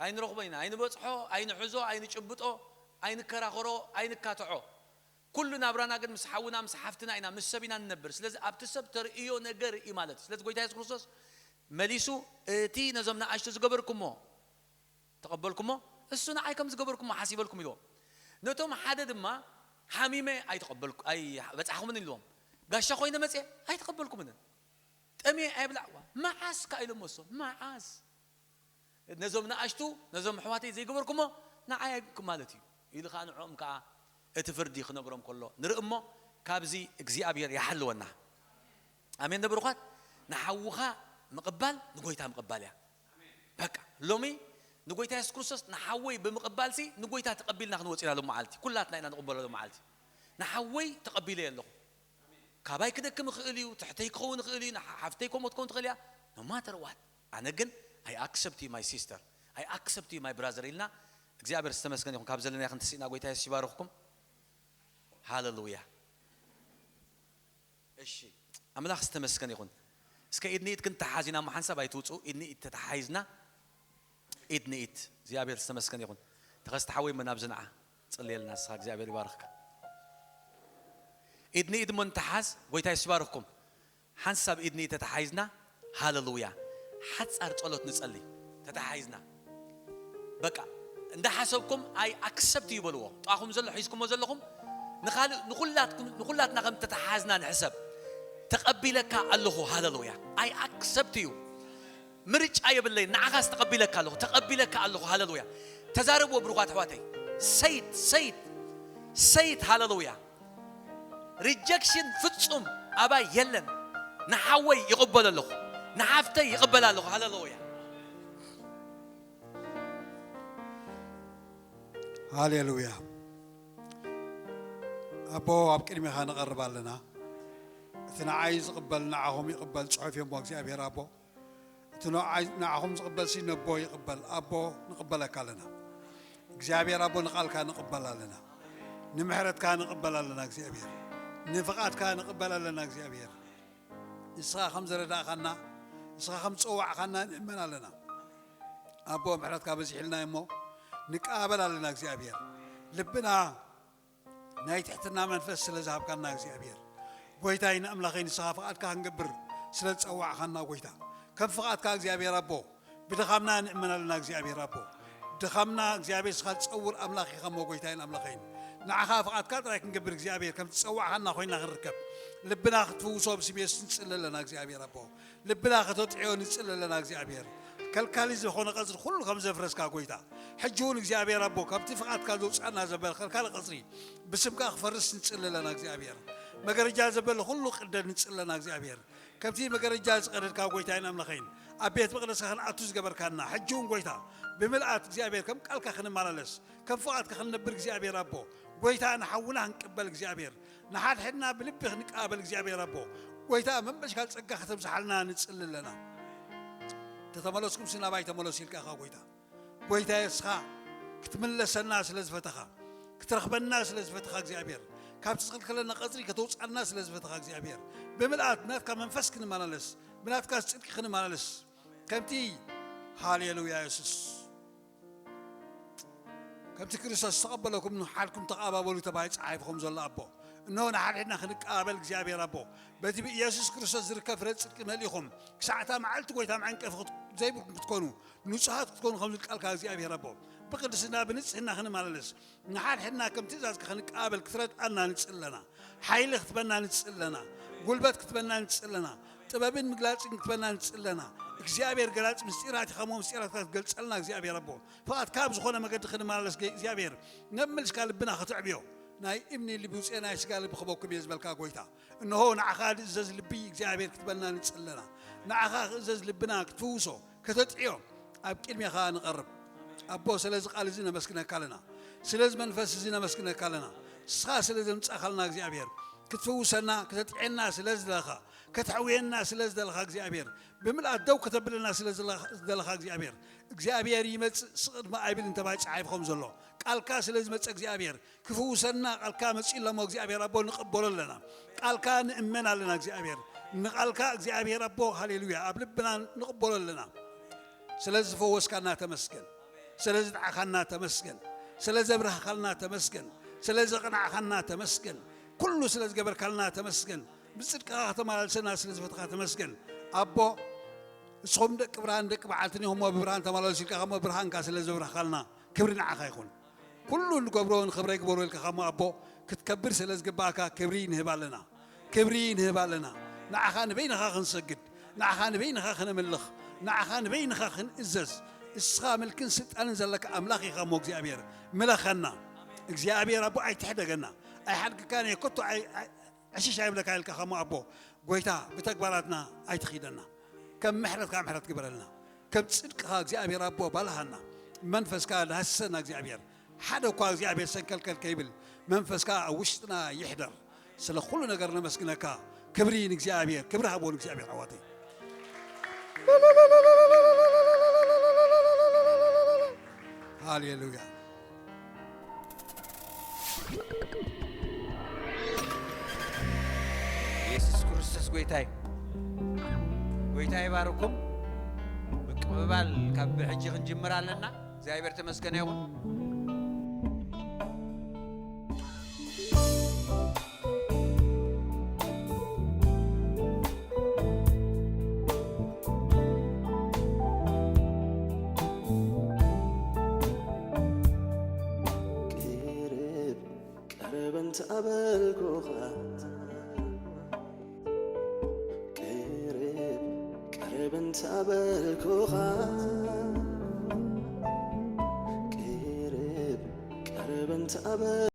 ኣይንረኽቦ ኢና። ኣይንበጽሖ፣ ኣይንሕዞ፣ ኣይንጭብጦ፣ ኣይንከራኸሮ፣ ኣይንካትዖ። ኩሉ ናብራና ግን ምስ ሓውና ምስ ሓፍትና ኢና፣ ምስ ሰብ ኢና ንነብር። ስለዚ ኣብቲ ሰብ ተርእዮ ነገር እዩ ማለት እዩ። ስለዚ ጎይታ የሱስ ክርስቶስ መሊሱ፣ "እቲ ነዞም ንኣሽቱ ዝገበርኩሞ ተቐበልኩሞ፣ እሱ ንዓይ ከም ዝገበርኩሞ ሓሲበልኩም" ኢልዎም። ነቶም ሓደ ድማ፣ "ሓሚመ ኣይተቐበልኩ-፣ ኣይበጻሕኩምን" ኢልዎም። "ጋሻ ኮይነ መጽየ ኣይተቐበልኩምን። ጠምየ ኣይብላዕዋ። መዓስ ከ?" ኢሎሞ እሶም። "መዓስ?" ነዞም ንኣሽቱ፣ ነዞም ኣሕዋተይ ዘይገበርኩሞ ንዓይ ኣይግብኩም ማለት እዩ ኢሉ ኸዓ ንዕኦም ከኣ እቲ ፍርዲ ክነግሮም ከሎ ንርኢ እሞ፣ ካብዚ እግዚኣብሔር ይሓልወና። ኣሜን ዶ ብሩኻት? ንሓውኻ ምቕባል ንጎይታ ምቕባል እያ። በቃ ሎሚ ንጎይታ የሱስ ክርስቶስ ንሓወይ ብምቕባልሲ ንጎይታ ተቐቢልና ክንወጽእ ኢና ሎም መዓልቲ። ኩላትና ኢና ንቕበሎ ሎም መዓልቲ። ንሓወይ ተቐቢለዮ ኣለኹ። ካባይ ክደክም ይኽእል እዩ፣ ትሕተይ ክኸውን ይኽእል እዩ፣ ንሓ-፣ ሓፍተይ ከምኡ ክትከውን ትኽእል እያ። No matter what፣ ኣነ ግን I accept you my sister, I accept you my brother ኢልና እግዚኣብሔር ዝተመስገነ ይኹን። ካብ ዘለና ክንትስእና ጎይታ የሱስ ይባርኽኩም። ሃሌሉያ። እሺ፣ ኣምላኽ ዝተመስገነ ይኹን። እስከ ኢድ ንኢድ ክንተሓዝ ኢና እሞ ሓንሳብ ኣይትውፁ። ኢድ ንኢድ ተተሓሒዝና፣ ኢድ ንኢድ። እግዚኣብሔር ዝተመስገነ ይኹን። ተኸስተ ሓወይ እሞ ናብዚ ንዓ፣ ጽልየልና ንስኻ፣ እግዚኣብሔር ይባርኽካ። ኢድ ንኢድ እሞ ንተሓዝ። ጎይታ የሱስ ይባርኽኩም። ሓንሳብ ኢድ ንኢድ ተተሓሒዝና፣ ሃሌሉያ፣ ሓጻር ጸሎት ንጸሊ። ተተሓሒዝና በቃ እንዳሓሰብኩም፣ I accept you በልዎ። ጥቓኹም ዘሎ ሒዝኩሞ ዘለኹም ንኻልእ ንኹላትኩም ንኹላትና ከም ተተሓዝና ንሕሰብ። ተቐቢለካ ኣለኹ። ሃለሉያ። I accept you። ምርጫ የብለይ። ንዓኻስ ተቐቢለካ ኣለኹ። ተቐቢለካ ኣለኹ። ሃለሉያ። ተዛረብዎ ብሩኻት ኣሕዋተይ። ሰይት ሰይት ሰይት። ሃለሉያ። ሪጀክሽን ፍጹም ኣባይ የለን። ንሓወይ ይቕበሎ ኣለኹ። ንሓፍተይ ይቕበል ኣለኹ። ሃለሉያ። ሃሌሉያ። ኣቦ ኣብ ቅድሜኻ ንቐርብ ኣለና። እቲ ንዓይ ዝቕበል ንዓኹም ይቕበል ጽሑፍ እሞ እግዚኣብሔር ኣቦ እቲ ንዓኹም ዝቕበልሲ ነቦ ይቕበል። ኣቦ ንቕበለካ ኣለና እግዚኣብሔር ኣቦ ንቓልካ ንቕበል ኣለና። ንምሕረትካ ንቕበል ኣለና እግዚኣብሔር። ንፍቓድካ ንቕበል ኣለና እግዚኣብሔር። ንስኻ ከም ዝረዳእኻና ንስኻ ከም ዝጸዋዕኻና ንእመን ኣለና። ኣቦ ምሕረትካ በዚሕልና እሞ ንቀባበል ኣለና እግዚኣብሔር። ልብና ናይ ትሕትና መንፈስ ስለ ዝሃብካና እግዚኣብሔር። ጎይታይ ንኣምላኸይ ንስኻ ፍቓድካ ክንገብር ስለ ዝጸዋዕኻና ጎይታ ከም ፍቓድካ እግዚኣብሔር ኣቦ ብድኻምና ንእመን ኣለና እግዚኣብሔር ኣቦ። ድኻምና እግዚኣብሔር ስኻ ዝጸውር ኣምላኽ ኢኻ እሞ ጎይታይን ኣምላኸይን ንዓኻ ፍቓድካ ጥራይ ክንገብር እግዚኣብሔር ከም ዝጸዋዕኻና ኮይና ክንርከብ ልብና ክትፍውሶ ብስም የሱስ ንጽሊ ኣለና እግዚኣብሔር ኣቦ። ልብና ከተጥዕዮ ንጽሊ ኣለና እግዚኣብሔር። ከልካሊ ዝኾነ ቀጽሪ ኩሉ ከም ዘፍረስካ ጎይታ ሕጂ እውን እግዚኣብሔር ኣቦ ካብቲ ፍቓድካ ዘውፅኣና ዘበለ ከልካሊ ቀጽሪ ብስምካ ክፈርስ ንጽሊ ኣለና እግዚኣብሔር። መገረጃ ዘበለ ኩሉ ቅደድ ንጽሊ ኣለና እግዚኣብሔር። ከምቲ መገረጃ ዝቐደድካ ጎይታይን ኣምላኸይን ኣብ ቤት መቕደስካ ክንኣቱ ዝገበርካና ሕጂ እውን ጎይታ ብምልኣት እግዚኣብሔር ከም ቃልካ ክንመላለስ ከም ፍቓድካ ክንነብር እግዚኣብሔር ኣቦ ጎይታ ንሓውና ክንቅበል እግዚኣብሔር ንሓድሕድና ብልቢ ክንቀባበል እግዚኣብሔር ኣቦ ጎይታ መመልሽካ ጸጋ ከተብዝሓልና ንጽሊ ኣለና። ተተመለስኩም ስናባይ ተመለሱ ኢልካ ኢኻ ጎይታ። ጎይታ የስኻ ክትምለሰና ስለ ዝፈተኻ ክትረኽበና ስለ ዝፈተኻ እግዚኣብሔር ካብቲ ዝኽልክለና ቀጽሪ ከተውፅኣና ስለ ዝፈተኻ እግዚኣብሔር ብምልኣት ብናትካ መንፈስ ክንመላለስ ብናትካ ጽድቂ ክንመላለስ ከምቲ ሃሌሉያ የሱስ ከምቲ ክርስቶስ ዝተቐበለኩም ንሓድኩም ተቐባበሉ ተባሂሉ ጸሓይፍኹም ዘሎ ኣቦ እንሆ ንሓድሕድና ክንቀባበል እግዚኣብሔር ኣቦ በቲ ብኢየሱስ ክርስቶስ ዝርከብ ፍረ ጽድቂ መሊእኹም ክሳዕታ መዓልቲ ጎይታ መዐንቀፊ ዘይብልኩም ክትኮኑ ንጹሃት ክትኮኑ ከም ዝብል ቃልካ እግዚኣብሔር ኣቦ ብቅድስና ብንጽህና ክንመላለስ ንሓድሕድና ከም ትእዛዝካ ክንቀባበል ክትረድኣና ንጽሊ ኣለና። ሓይሊ ክትበና ንጽሊ ኣለና። ጉልበት ክትበና ንጽሊ ኣለና። ጥበብን ምግላጽን ክትበና ንጽሊ ኣለና። እግዚኣብሔር ገላጺ ምስጢራት ኢኻ እሞ ምስጢራትካ ክትገልጸልና እግዚኣብሔር ኣቦ ፍቓድካ ኣብ ዝኾነ መገዲ ክንመላለስ እግዚኣብሔር ነምልስካ ልብና ከተዕብዮ ናይ እምኒ ልቢ ውፅኤ ናይ ስጋ ልቢ ክበኩም እየ ዝበልካ ጎይታ እንሆ ንዓኻ ዝእዘዝ ልቢ እግዚኣብሔር ክትበልና ንጽለና ንዓኻ ክእዘዝ ልብና ክትፍውሶ ከተጥዕዮ ኣብ ቅድሜኻ ንቐርብ ኣቦ ስለዚ ቃል እዚ ነመስግነካ ኣለና ስለዚ መንፈስ እዚ ነመስግነካ ኣለና ንስኻ ስለ ዘምጻኻልና እግዚኣብሔር ክትፍውሰና ከተጥዕየና ስለ ዝደለኻ ከተሕውየና ስለ ዝደለኻ እግዚኣብሔር ብምልኣት ደው ከተብለና ስለ ዝደለኻ እግዚኣብሔር እግዚኣብሔር ይመጽእ ስቕድሚ ኣይብል እንተባይ ፀሓይፍ ከም ዘሎ ቃልካ ስለ ዝመፀ እግዚኣብሔር ክፍውሰና ቃልካ መፂኡ ኣለሞ እግዚኣብሔር ኣቦ ንቕበሎ ኣለና ቃልካ ንእመን ኣለና እግዚኣብሔር ንቃልካ እግዚኣብሔር ኣቦ ሃሌሉያ ኣብ ልብና ንቕበሎ ኣለና ስለ ዝፈወስካና ተመስገን ስለ ዝድዓኻና ተመስገን ስለ ዘብራህካልና ተመስገን ስለ ዘቕናዕኻና ተመስገን ኩሉ ስለ ዝገበርካልና ተመስገን ብፅድቅኻ ከተመላልሰና ስለ ዝፈትኻ ተመስገን ኣቦ እስኹም ደቂ ብርሃን ደቂ በዓልትን ኢኹም ብብርሃን ተመላለሱ ኢልካ ከሞ ብርሃንካ ስለ ዘብራህካልና ክብሪ ንዓኻ ይኹን ኩሉ ንገብሮ ንኽብረ ይግበሮ ኢልካ ከሞ ኣቦ ክትከብር ስለ ዝግባእካ ክብሪ ንህብ ኣለና ክብሪ ንህብ ኣለና ንዓኻ ንበይንኻ ክንሰግድ ንዓኻ ንበይንኻ ክነምልኽ ንዓኻ ንበይንኻ ክንእዘዝ እስኻ ምልክን ስልጣንን ዘለካ ኣምላኽ ኢኻ እሞ እግዚኣብሔር ምለኸና እግዚኣብሔር ኣቦ ኣይትሕደገና ኣይሓድግካን እየ ከቶ ዕሽሽ ኣይብለካ ኢልካ ከሞ ኣቦ ጎይታ ብተግባራትና ኣይትኺደና ከም ምሕረትካ ምሕረት ግበረልና ከም ጽድቅኻ እግዚኣብሔር ኣቦ ባልሃና መንፈስካ ዳህስሰና እግዚኣብሔር ሓደ እኳ እግዚኣብሔር ሰንከልከል ከይብል መንፈስካ ኣብ ውሽጥና ይሕደር ስለ ኩሉ ነገር ነመስግነካ ክብሪ ንእግዚኣብሔር ክብሪ ሃቦ ንእግዚኣብሔር ኣዋተይ ሃሌሉያ የሱስ ክርስቶስ ጎይታይ ጎይታ ይባርኩም ምቅብባል ካብ ብሕጂ ክንጅምር ኣለና እግዚኣብሔር ተመስገነ ይኹን እንተኣበልኩኻ ቅርብ ቅርብ እንተኣበልኩኻ ቅርብ ቅርብ እንተኣበ